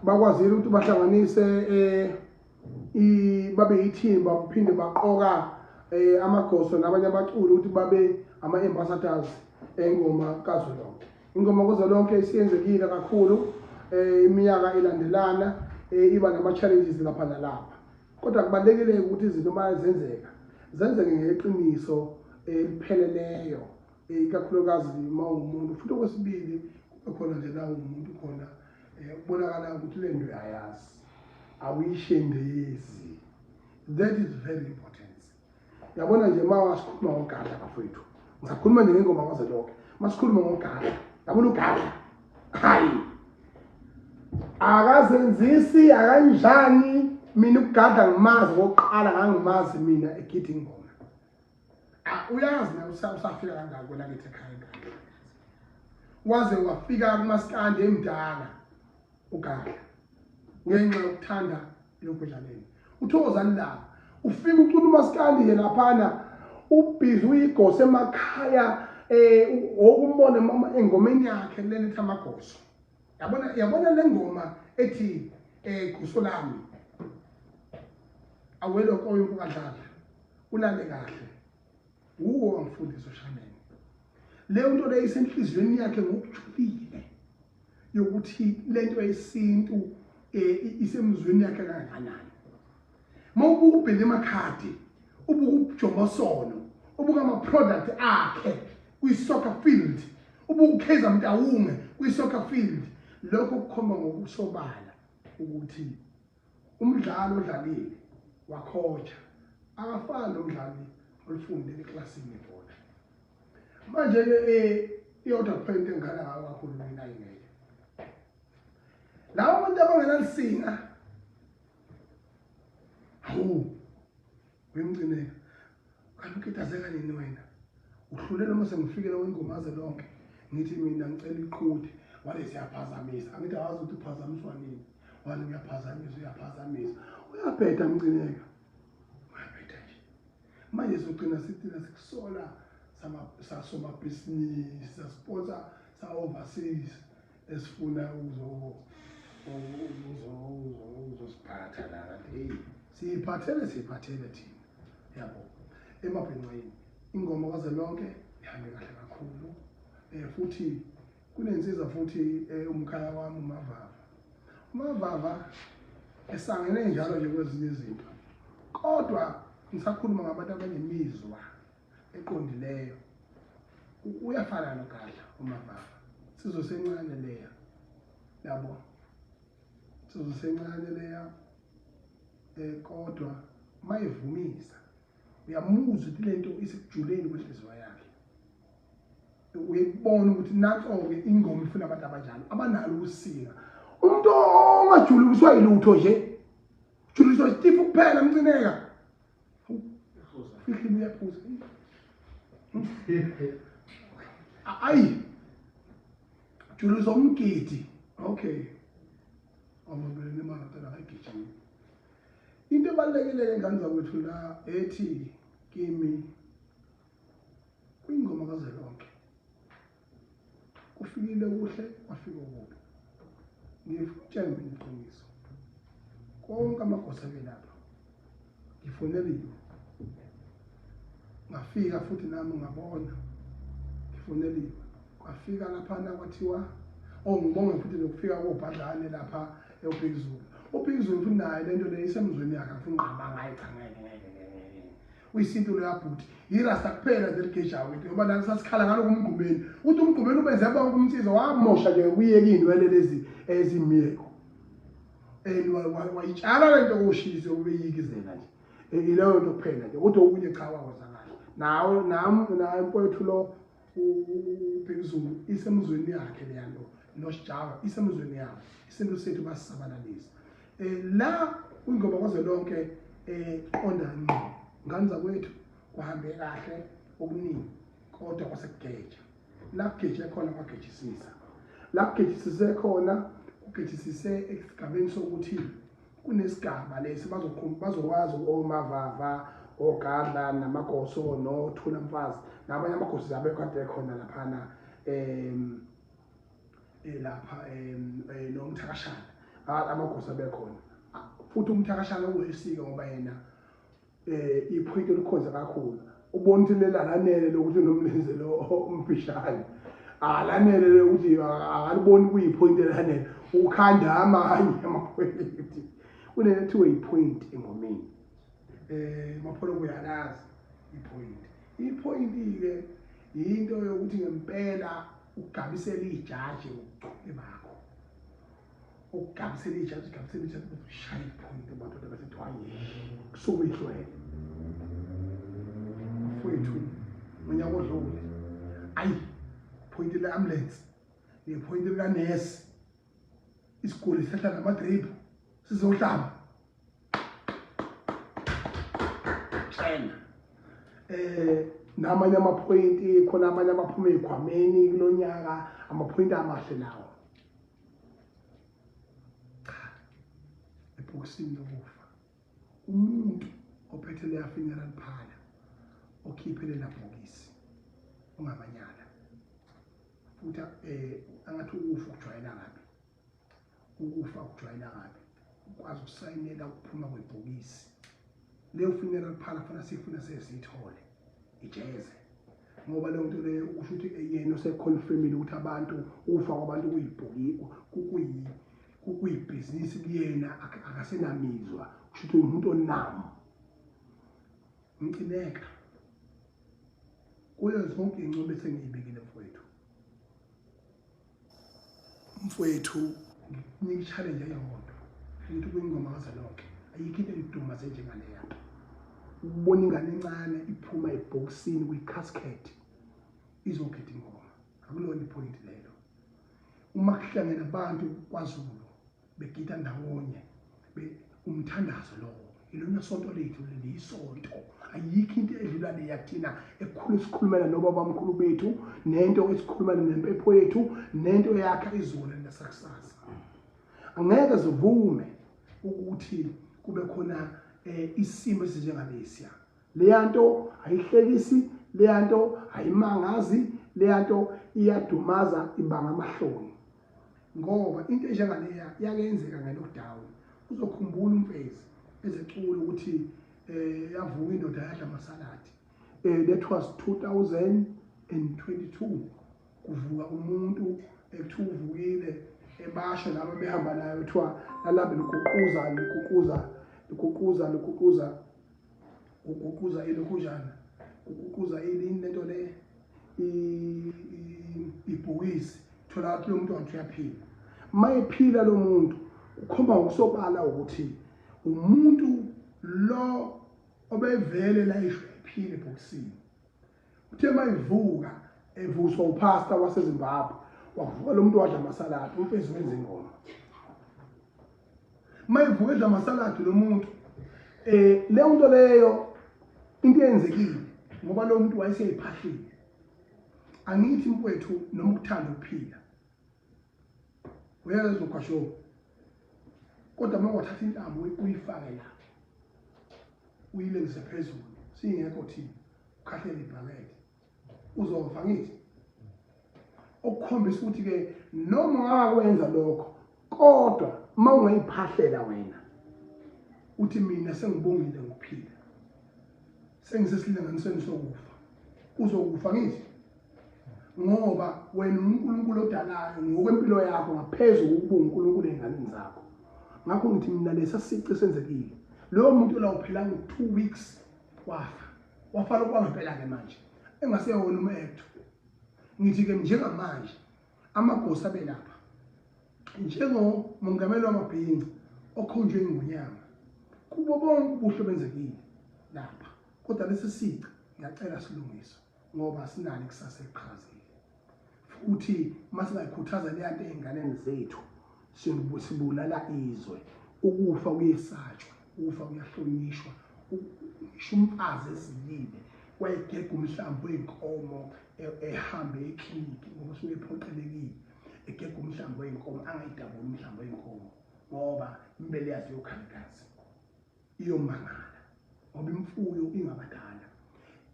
bakwazile ukuthi bahlanganise babe yithimba, baphinde baqoka amagoso nabanye abaculi ukuthi babe ama-ambassadors engoma kazwelonke. Ingoma kazwelonke isiyenzekile kakhulu iminyaka ilandelana, iba nama-challenges lapha nalapha, kodwa kubalulekile ukuthi izinto uma zenzeka zenzeke ngeqiniso elipheleleyo, ikakhulukazi uma uwumuntu. Futhi okwesibili, kube khona nje la uwumuntu khona kubonakala ukuthi le nto uyayazi, awuyishendezi. That is very important, yabona. Nje uma wasikhuluma ngoGadla, bafowethu, ngisakhuluma nje ngengoma kazwelonke, masikhuluma ngoGadla, yabona uGadla, hayi, akazenzisi akanjani. Mina ukuGadla ngimazi ngokuqala, ngangimazi mina egida ingoma. Ah, uyazi na usafika kangako kwelakithi ekhaya eGadla, waze wafika kumaskandi emdala uGadla ngenxa yokuthanda. Elokudlaleni uThokozani Langa ufika ucula umaskandi nje laphana, ubhizi uyigose emakhaya, okumbona mama engomeni yakhe lena ethi amagoso. Yabona, yabona le ngoma ethi goso lami awelo koyo ukadlala ulale kahle, uwo wangifundisa uShameni. Leyo nto leyo isenhliziyweni yakhe ngokujulile, yokuthi lento yesintu isemzweni yakhe kangakanani. Mawubuka uBilly Makhadi, ubuka uJomosono, ubuka ama-product akhe kwi-soccer field, ubuka uKaizer Mtawunge kwi-soccer field, lokho kukhomba ngokusobala ukuthi umdlalo odlalile wakhoja akafani nomdlali olifundele eklasini ibhola. Manje-ke iyodwa kuphela into engikhala ngayo kakhulu mina, ingeke labo bantu abangenalisinga. Hawu, wemcineka, kanti ukitazeka nini wena? Uhlule noma sengifikele wengoma lonke, ngithi mina ngicela iqhude, wale siyaphazamisa. Angithi awazi ukuthi uphazamiswa nini, wale uyaphazamisa, uyaphazamisa, uyabheda mcineka, uyabheda nje. Manje sogcina sithina sikusola sasomabhizinisi, sasponsor sa-overseas esifuna ukuzosiphatha la, kanti hey, siyiphathele, siyiphathele thina, yabo. Emabhinqeni ingoma kazwelonke ihambe kahle kakhulu, futhi kunensiza futhi, umkhaya wami uMavava. UMavava esangene njalo nje kwezinye izinto, kodwa ngisakhuluma ngabantu abanemizwa eqondileyo. Uyafana noGadla uMavava, sizwe sencane leya, yabo, sizwe sencane leya, kodwa mayivumisa uyamuzwa ukuthi lento isekujuleni kwenhliziyo yakhe. Uyayibona ukuthi nanso-ke ingoma ifuna abantu abanjalo abanalo ukusika. Umuntu ongajuliswa yilutho nje, ujuliswa isitifu kuphela, mcineka fihla, uyaphuza. Ayi, juliswa umgidi, okay, awubambelene imali ntwana, akayigijimi. Into ebalulekile-ke, ngane zakwethu, la ethi kimi kwingoma kazwelonke kufikile kuhle, kwafika okubi. Ngifutshela mina iqiniso, konke amagosa abelapha ngifoneliwe, ngafika futhi nami ngabona ngifoneliwe, kwafika laphana kwathiwa, oh, ngibonge futhi nokufika kobhadlane lapha eBhekuzulu. UBhekuzulu futhi naye lento le isemzweni yakhe, afuna uqabanga. Hayi cha, ngeke, ngeke, ngeke, uyisintu loyabhuti, yirasta kuphela nje ligejayo into, ngoba nani sasikhala ngaloko umgqumeni, uthi umgqumeni ubenze bonke umsizo wamosha nje kuyeka iy'nwele lezi ezimiyeko and wayitshala le nto koshise ubeyikizela nje. Ileyo nto kuphela nje, kodwa okunye cha, wakwenza kahle. Nawe nami naye mfowethu lo uBhekuzulu isemzweni yakhe leya nto, noSijava isemzweni yabo, isintu sethu basisabalalisa la kwingoma kwazwelonke. Qonda ngqo, ngane zakwethu, kuhambe kahle okuningi, kodwa kwasekugeja la kugeje khona, kwagejisisa la kugejisise khona, kugejisise esigabeni sokuthi kunesigaba lesi bazokwazi oMavava, oGadla namagoso noThula Mfazi nabanye amagoso abe kade khona laphana, lapha noMthakashana, amagoso abekhona futhi. UMthakashana uyisika ngoba yena iphoyinti elikhonze kakhulu, ubona ukuthi lela lanele lokuthi unomlenze lo umfishane, alanele ukuthi akaliboni kuyiphoyinti elanele, ukhanda amanye amaphoyinti. Kunento ethiwe iphoyinti engomeni, mapholo kuyalazi iphoyinti. Iphoyinti-ke yinto yokuthi ngempela ugabisela ijaji ngobuchule bakho, ukugabisela ijaji, ugabisela ijaji, ushaya iphoyinti, amadoda, bese kuthiwa kusuke ihlwele. Mfowethu, ngonyaka odlule, ayi, phoyinti le-ambulance nephoyinti likanesi, isiguli sehla namadrip sizohlaba tshena, namanye amaphoyinti khona, amanye abaphuma ey'khwameni kulonyaka, amaphoyinti amahle lawo. Cha, Ebhokisini lokufa. Umuntu ophethe leya funeral parlor okhiphe lela bhokisi ungamanyala futhi angathi ukufa ukujwayela kabi, ukufa ukujwayela kabi, ukwazi ukusayinela ukuphuma kwebhokisi. Leyo funeral parlor fanele sifuna sesiyithole ijeze, ngoba leyo nto leyo ukusho ukuthi yena useconfirmile ukuthi abantu ukufa kwabantu kuyibhokisi kuyibhizinisi kuyena, akasenamizwa, kusho ukuthi umuntu onamo. Mcineka kuyo zonke iy'ncomo esengiyibekile mfowethu, mfowethu ngikunika i-challenge eyodwa ukuthi kuyingoma kazwelonke ayikho into engidumaze njengaleya nto. Ukubona ingane encane iphuma ebhokisini kwi-casket izogida ingoma, akulona iphoyinti lelo. Uma kuhlangene abantu kwaZulu begida ndawonye umthandazo lowo, ilona sonto lethu leli, isonto. Ayikho into edlula leya kuthina ekukhulu sikhulumela nobabamkhulu bethu, nento esikhulumela nempepho yethu, nento eyakha izolo nesakusasa. Angeke zivume ukuthi kube khona isimo esinjengalesiya. Leya nto ayihlekisi, leya nto ayimangazi, leya nto iyadumaza, ibanga amahloni. Ngoba into enjengaleya yakenzeka nge-lockdown. Uzokhumbula uMfezi ezecula ukuthi yavuka indoda yadla amasaladi. That was 2022. Kuvuka umuntu ekuthiwa uvukile, ebasho laba behamba naye kuthiwa lalambe liguquza liguquza liguquza liguquza kuguquza ilokhujana kuguquza ilini lento le ibhokisi, thola ukuthi lo muntu wathi uyaphila. Uma ephila lo muntu ukhomba ngokusobala ukuthi umuntu lo obevele la isho ephile ebhokisini. Uthe mayivuka evuswa upastor waseZimbabwe, wavuka lo muntu wadla amasaladi, uMfezi wenza ingoma. Mayivuka edla amasaladi lo muntu, leyo nto leyo into eyenzekile ngoba lo muntu wayeseyiphahlile. Angithi mfowethu noma ukuthanda ukuphila uyezwa ukhasho, kodwa uma ungathatha intambo uyifake la uyilengise phezulu singekho thina, ukhahlele ibhakede uzofa. Ngithi okukhombisa ukuthi ke noma ungakwenza lokho, kodwa uma ungayiphahlela wena uthi mina sengibongile ngokuphila, sengisesilinganisweni sokufa, uzokufa. Ngithi ngoba wena uNkulunkulu odalayo ngokwempilo yakho ngaphezulu kokuba uNkulunkulu ey'nganeni zakho. Ngakho ngithi mina lesa sici senzekile, loyo muntu la uphila ngo-2 weeks wafa, wafa lokhu kwangempela-ke manje engaseyona umu-actor. Ngithi-ke njengamanje amagosa abelapha njengomongameli wamabhinca okhonjwe ingonyama, kubo bonke ubuhle obenzekile lapha, kodwa lesi sici ngiyacela silungiswe ngoba sinalo ikusasa eliqhakazile. Futhi uma singayikhuthaza leya nto ey'nganeni zethu, sibulala izwe. Ukufa kuyesatshwa, ukufa kuyahlonishwa. Ngisho umfazi ezilile wayegega umhlambi wey'nkomo ehambe ekliniki ngoba usuke ephoqelekile, egega umhlambi wey'nkomo, angayidabuli umhlambi wey'nkomo ngoba imbele yazo iyokhala igazi, iyomangala ngoba imfuyo ingabadala.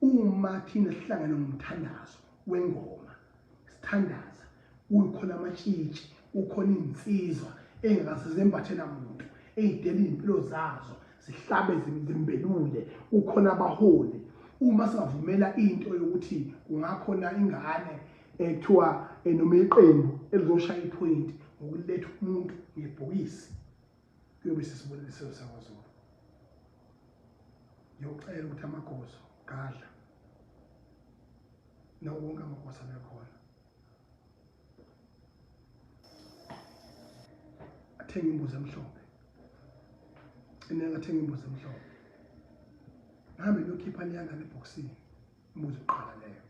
Uma thina sihlangene ngomthandazo wengoma sithandaza, kukhona amatshitshi, kukhona iy'nsizwa ey'ngakaze zembathe namuntu, ey'dela iy'mpilo zazo zihlabe zimbelule, kukhona abaholi. Uma singavumela into yokuthi kungakhona ingane ekuthiwa noma iqembu elizoshaya iphoyinti ngokuletha umuntu ngebhokisi, kuyobe sesibonile isizwe sakwaZulu. Ngiyocela ukuthi amagoso gadla nawo wonke amagoso abekhona athenge imbuzi emhlophe, ineka athenge imbuzi emhlophe, ngihambe ngiyokhipha leya ngane ebhokisini, imbuzi yokuqala leyo.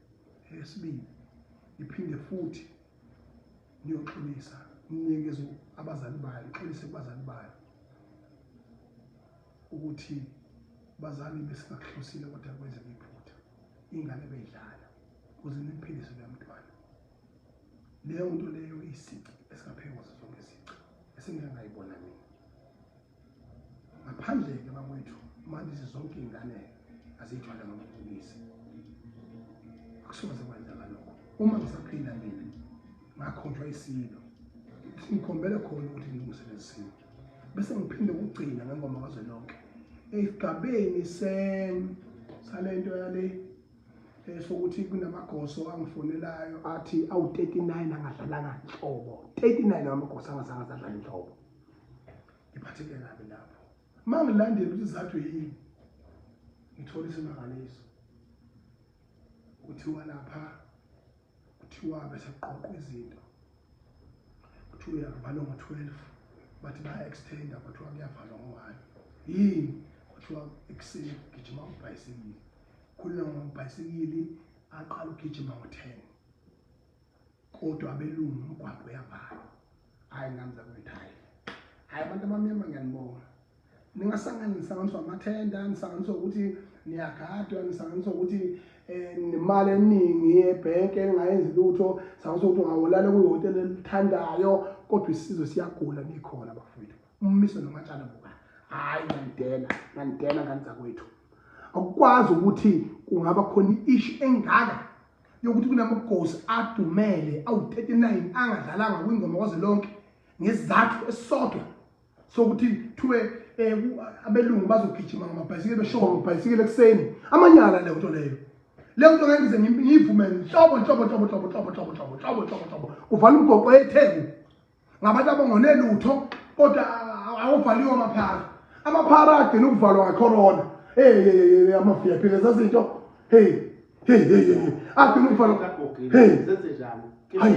Eyesibili ngiphinde futhi ngiyoxolisa, nginikeze abazali bayo, ngixolise kubazali bayo ukuthi bazali besingakuhlosile kodwa kwenzeka iphutha, ingane beyidlala ukuze nimphilise loya mntwana. Leyo nto leyo isici esingaphezu kwazo zonke izici esengike ngayibona mina. Ngaphandle-ke bakwethu, manje zonke iy'ngane aziyithwale ngamabhokisi. Akusoze kwenzeka lokho. Uma ngisaphila mina ngakhonjwa isilo, ngikhombele khona ukuthi ngilungise lesi simo. Bese ngiphinde ukugcina ngengoma kazwelonke esigabeni salento yale sokuthi kunamagoso angifonelayo athi awu-39 angadlalanga nhlobo, 39 amagoso angazange adlale nhlobo. Ngiphatheke kabi lapho. Uma ngilandela ukuthi izathu yini, ngithola isimangaliso. Kuthiwa lapha, kuthiwa bese kuqoqwa izinto, kuthiwa uyavalwa ngo-12, bathi baya-extenda, kwathiwa kuyavalwa ngo-1. Yini? Kwathiwa ekuseni kugijima ubhayisikili, khulula ngobhayisikili aqala ukugijima ngo-10, kodwa abelungu umgwaqo uyavalwa. Hhayi nami zakwethu, hhayi hhayi, abantu abamnyama ngiyanibonga. Ningasangani, nisanganiswa amathenda, nisanganiswa ukuthi niyagadwa, nisanganiswa ukuthi nemali eningi ebhenki engayenzi lutho, sanganiswa ukuthi ungawulala kwihhotela elithandayo, kodwa isizwe siyagula nikhona bafowethu. Ummiso nomatshana buka, hhayi nganidela, nganidela ngani zakwethu. Akukwazi ukuthi kungaba khona i-issue engaka yokuthi kunamagosi adumele awu-39 angadlalanga kwingoma kwazwelonke ngesizathu esisodwa sokuthi thiwe abelungu bazogijima ngamabhayisikili, beshoka ngamabhayisikili ekuseni. Amanyala leyo nto leyo. Leyo nto ngeke ngize ngiyivume nhlobo nhlobo nhlobo nhlobo nhlobo nhlobo nhlobo nhlobo nhlobo nhlobo. Uvala umgoqo eTheku ngabantu abangone lutho, kodwa awuvaliwe amaphara. Amaphara agcina ukuvalwa ngecorona. Hey, ama-VIP leza zinto. Hey hey hey hey, agcina ukuvalwa. Hey, zenze njani? Khipha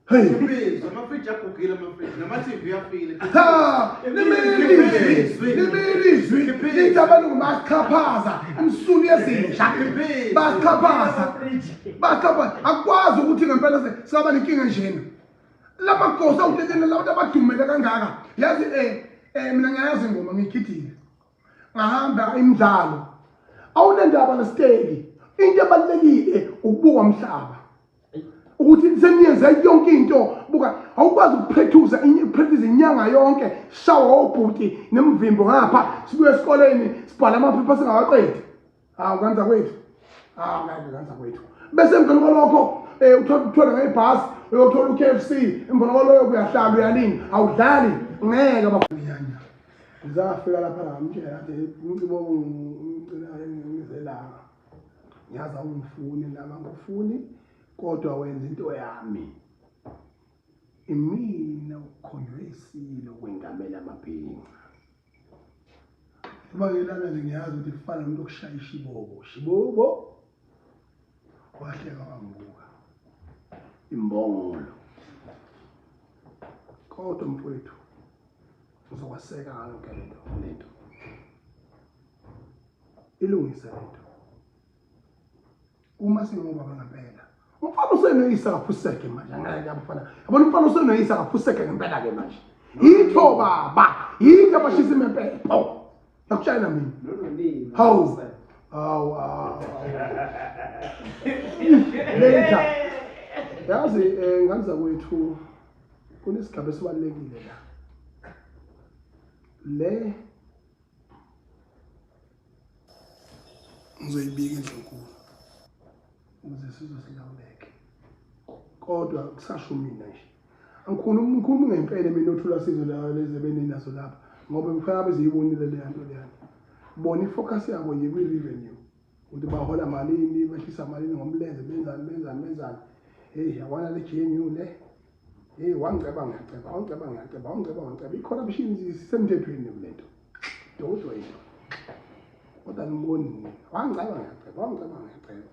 Hey. Khipha amafriji agugile, amafriji nama-TV afile. Ha, limile izwi, limile izwi. Lithi abelungu basichaphaza imsunu yezinja, basichaphaza, basichaphaza. Akukwazi ukuthi ngempela singaba nenkinga njena. Lamagosi awutetele labantu abadumele kangaka. Yazi mina ngiyayazi ingoma, ngiyigidile. Ngahamba imidlalo. Awunendaba nesiteki. Into ebalulekile ukubuka umhlaba. Ukuthi seniyenze yonke into, buka awukwazi ukupractice practice inyanga yonke, shawa obhuti nemvimbo ngapha, sibuye esikoleni sibhala amaphepha singawaqedi. Hawu kanza kwethu, hawu ngeke kanza kwethu. Bese emveni kwalokho uthola uthola ngebhasi uyothola u-KFC, emveni kwaloyo uyahlala uyalinda, awudlali ngeke bakunyanya. Ngizafika lapha ngamtshela athi umcibo ngicela ngizelanga, ngiyazi awungifuni nami angikufuni, kodwa wenza into yami. Imina ukhonjwe isilo kwengamela amabhinca. Uma ngilala nje ngiyazi ukuthi kufana nomuntu okushaya ishibobo, shibobo. Wahleka wangibuka imbongolo. Kodwa mfowethu uzokwaseka ngayo yonke lento, lento ilungise lento. Uma singobaba ngempela, umfana usenoyisa akaphuseke manje, angeke abafana. Yabona umfana usenoyisa akaphuseke ngempela ke manje. Yitho baba, yitho abashisa impepho. Ngakutshela mina. Hawu. Hawu hawu. Later. Yazi nganza kwethu kunesigaba esibalulekile la. Le ngizoyibika endlunkulu ukuze sizwe silawuleke, kodwa kusasho mina nje angikhulumi, ngikhuluma ngempela mina othula sizwe la lezi beninazo lapha, ngoba kufanele abe ziyibonile leya nto leyana. Bona ifocus yabo nje kwi-revenue, ukuthi bahola malini, behlisa malini ngomlenze, benzani benzani benzani. Hey, yabona le GNU le, hey, wangiceba ngiyaceba, wangiceba ngiyaceba, wangiceba ngiyaceba. I-corruption isemthethweni kule nto, dodwa into, kodwa ngiboni mina. Wangiceba ngiyaceba, wangiceba ngiyaceba,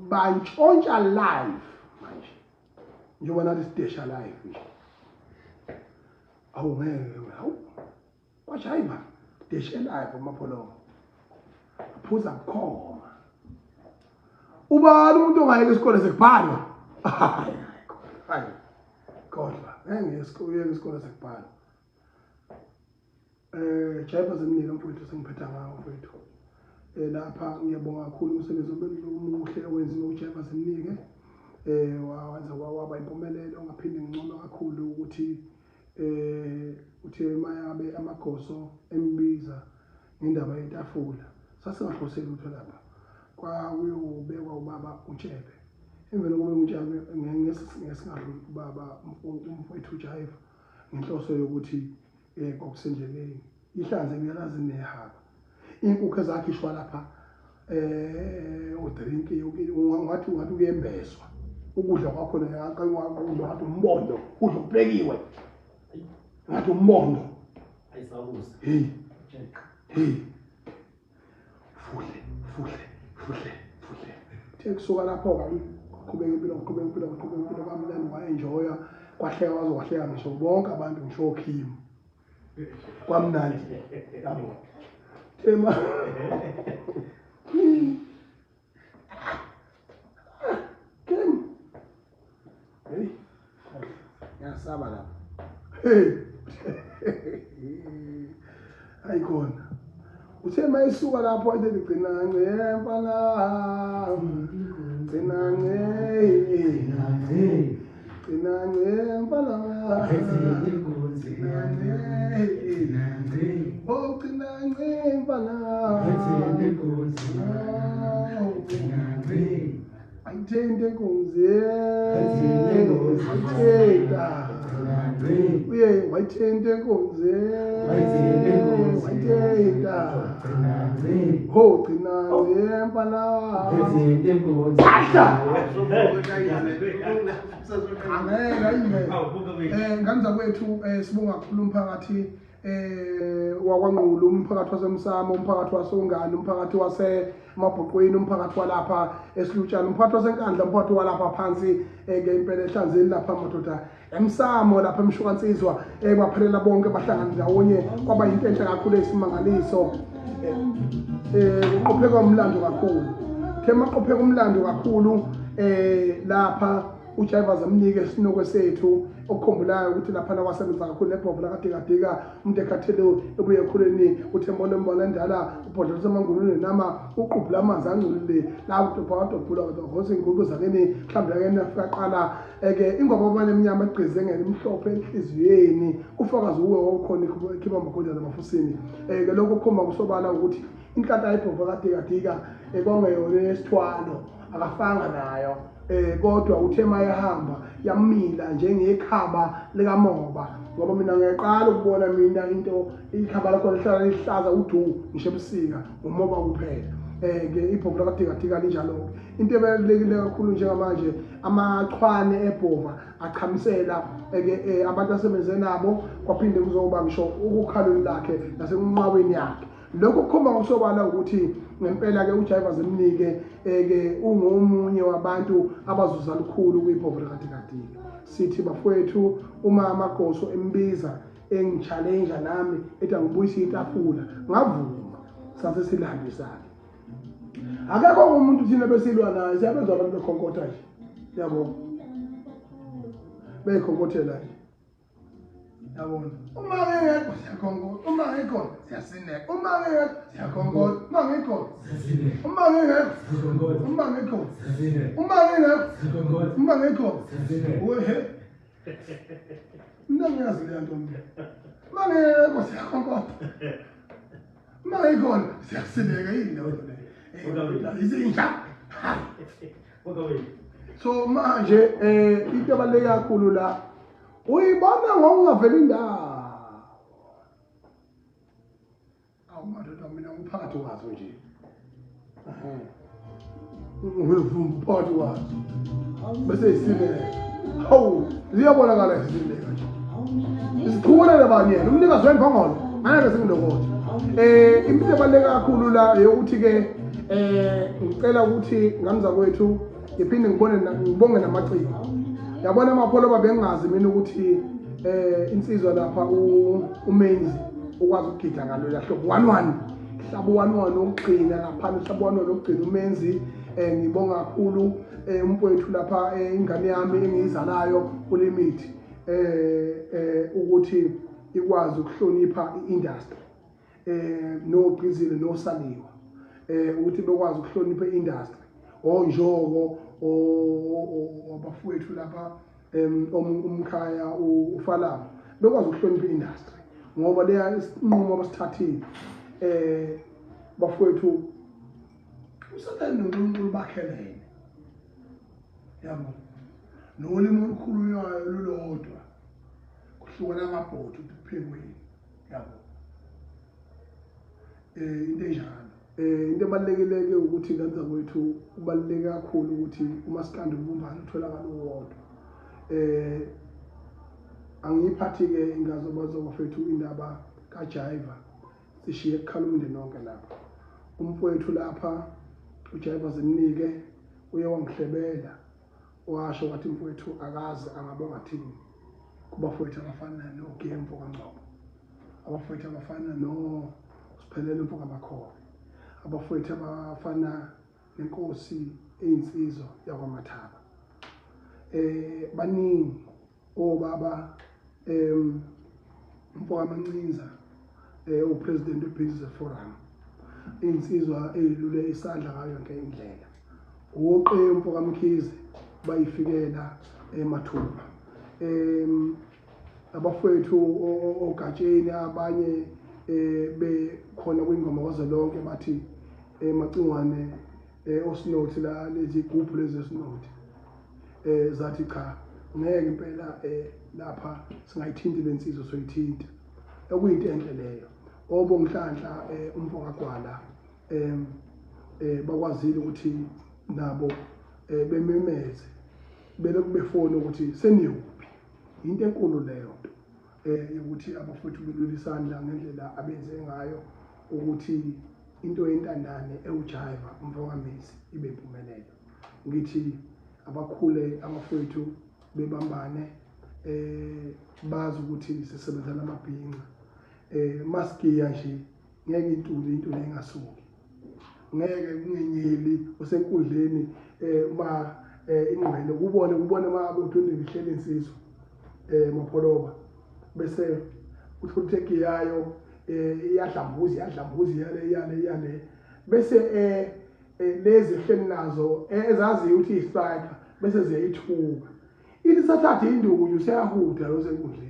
bantshontsha live manje, njengoba nathi sidesha live nje. Awungeke, hawu, kwajayiva deshe live amapholomo aphuza bukhoma. Ubani umuntu ongayeka isikole sekubhalwa? Hayi kodwa ngeke ngiye isikole sekubhalwa. Jayiva zemnika mfowethu, sengiphetha ngawo mfowethu. Lapha ngiyabonga kakhulu umsebenzi omuhle owenziwe uJaiva Zimnike, wawenza waba impumelelo. Ngaphinde ngincoma kakhulu ukuthi Uthe mayabe amagoso embiza ngendaba yetafula, sasingahlose lutho lapha, kwakuyobekwa ubaba uTshebe. Emveni kokuba uTshebe ngesingadluli ubaba umfowethu uJaiva ngenhloso yokuthi kwakusendleleni ihlanze ngiyalazi nehaba iy'nkukhu ezakhishwa lapha udrinki ungathi kuyembeswa ukudla kwakhona, ngathi umbondo udla kuphekiwe, ngathi umbondo. Hey hey, fuhle fuhle fuhle fuhle. Uthe kusuka lapho-ke qhubeka impilo, qhubeka impilo, qhubeka impilo, kwamnandi, wa-enjoya, kwahleka waze wahleka ngisho bonke abantu, ngisho oKhim, kwamnandi yabo. Tema Kim, hey, ngiyasaba lapho. Hey, ayikhona. Uthe mayisuka lapho athi gcina nce mfana, gcina nce, gcina nce mfana, gcina nce, oh gcina nce mfana, ayithinte inkunzi, wayithinta uye, wayithinta inkunzi, wayithinta, ho gcina nce mfana. Angeke ayime. Ngane zakwethu, sibonga kakhulu umphakathi wakwaNqulu, umphakathi waseMsamo, umphakathi waseUngani, umphakathi waseMabhuqweni, umphakathi walapha eSilutshana, umphakathi waseNkandla, umphakathi walapha phansi ngempela ehlanzeni lapha madoda emsamo lapha emshukansizwa, baphelela bonke bahlangana ndawonye, kwaba yinto enhle kakhulu eyisimangaliso. Uqopheka umlando kakhulu, thema qopheka umlando kakhulu lapha uJaiva zamnike isinoko sethu okukhumbulayo ukuthi laphana wasebenza kakhulu nebhovu lakadikadika, umuntu ekhathele ebuye ekhuleni, uthembole mbona endala, ubhodlela usemangulule nama uqubhula amanzi angcolile la udobha wadobhula kodwa ingubo zakini mhlawumbe akeni afika qala eke ingoma abane emnyama egqize ngelimhlophe enhliziyweni, ufakazi uwe wawukhona ekhipha amagodla namafusini. Ke lokho kukhomba kusobala ukuthi inhlanhla yebhovu kadikadika kwangeyona yesithwalo, akafanga nayo, kodwa uthe mayehamba yamila njengekhaba likamoba, ngoba mina ngiyaqala ukubona mina into ikhaba lakhona lihlala lihlaza udu ngisho ebusika, umoba kuphela. Ke ibhovu lakadikadika linjalo-ke. Into ebalulekile kakhulu njengamanje, amachwane ebhova achamisela ke abantu asebenze nabo, kwaphinde kuzoba ngisho ukukhalweni lakhe nasekunqaweni yakhe. Lokho kukhomba ngokusobala ukuthi ngempela-ke uJaiva Zimnike ke ungomunye wabantu abazuza lukhulu kwibhovu likadikadika. Sithi bafowethu, uma amagoso embiza engi-challenge nami ethi angibuyise itafula, ngavuma, sase silambisana. Akekho umuntu thina besilwa naye, siyabezwa abantu bekhonkotha nje, yabo, beyikhonkotela nje, yabona. Uma ngingekho siyakhonkotha, uma ngikho siyasineka, uma ngingekho siyakhonkotha, uma ngikho, uma ngingekho, uma ngikho, uma ngingekho, uma ngikho, wehe, mina ngiyazi leya nto mina. Uma ngingekho siyakhonkotha, uma ngikhona siyasineka. Yini leyo nto leyo? Izinja. So manje into ebaluleke kakhulu la, uyibona ngokungaveli indawo. Awu madoda, mina ngiphakathi kwazo nje, ngiphakathi kwazo bese isileka. Hawu, ziyabonakala isileka nje, isiqhubelele bani yena umnikazi wembongolo, angeke singilokothe. Into ebaluleke kakhulu la eyokuthi-ke ngicela ukuthi ngamza kwethu ngiphinde ngibone ngibonge namaciko, yabona amapholo bengingazi mina ukuthi insizwa lapha uMenzi ukwazi ukugida ngalola hlobo 11 hlabo 11 okugcina lapha, hlabo 11 okugcina uMenzi. Ngibonga kakhulu umfowethu lapha, ingane yami engiyizalayo uLimit, ukuthi ikwazi ukuhlonipha i-industry, nogqizile nosaliwa, ukuthi bekwazi ukuhlonipha i-industry, onjoko abafowethu lapha, umkhaya uFalamu. Bekwazi ukuhlonipha i-industry ngoba leya isinqumo abasithathile bafowethu uSathane noNkulunkulu bakhelene. Yabo. Nolimi olukhulunywayo lulodwa. Kuhlukana amabhodi ukuthi kuphekweni. Yabo. Into enjalo. Into ebalulekile-ke ukuthi ingane zakwethu kubaluleke kakhulu ukuthi umasikandi ubumbane utholakale uwodwa. Angiyiphathi-ke ingazobazo bafethu indaba kaJaiva, sishiye kukhala umndeni wonke lapha. Umfowethu lapha uJaiva Zimnike uye wangihlebela washo wathi mfowethu akaze angabonga thini kubafowethu abafana noGemfo kaNgcobo, abafowethu abafana noSiphelele mfo kaMakhobe, abafowethu abafana nenkosi eyinsizwa yakwaMathaba. Baningi obaba mfo kaMancinza, upresident weBusiness Forum, insizwa eyilule isandla ngayo yonke indlela. Uqe mfo kaMkhize bayifikela emathupha. Abafowethu ogatsheni abanye bekhona kwingoma kwazwelonke bathi emacingwane osinothi la lezi gubhu lezi esinothi zathi cha ngeke impela lapha singayithinti lensizwa soyithinta, okuyinto enhle leyo. Obonhlanhla umfo kaGwala bakwazile ukuthi nabo bememeze belokhu befona ukuthi seniyuphi. Into enkulu leyo nto yokuthi abafowethu belula isandla ngendlela abenze ngayo ukuthi into yentandane ewuJaiva umfo kaMesi ibe impumelelo. Ngithi abakhule abafowethu bebambane, bazi ukuthi sisebenza namabhinca. Masigiya nje ngeke intuli into ingasuki, ngeke kungenyeli osenkundleni uma ingqwele kubone uma uthunde ihlele insizwa Mapholoba, bese uthola ukuthi egiyayo iyadlambuza iyadlambuza iyale iyale bese lezi ehleli nazo ezaziyo ukuthi i-striker bese ziyayithuka, ithi sathatha induku nje useyahuda lo senkundleni.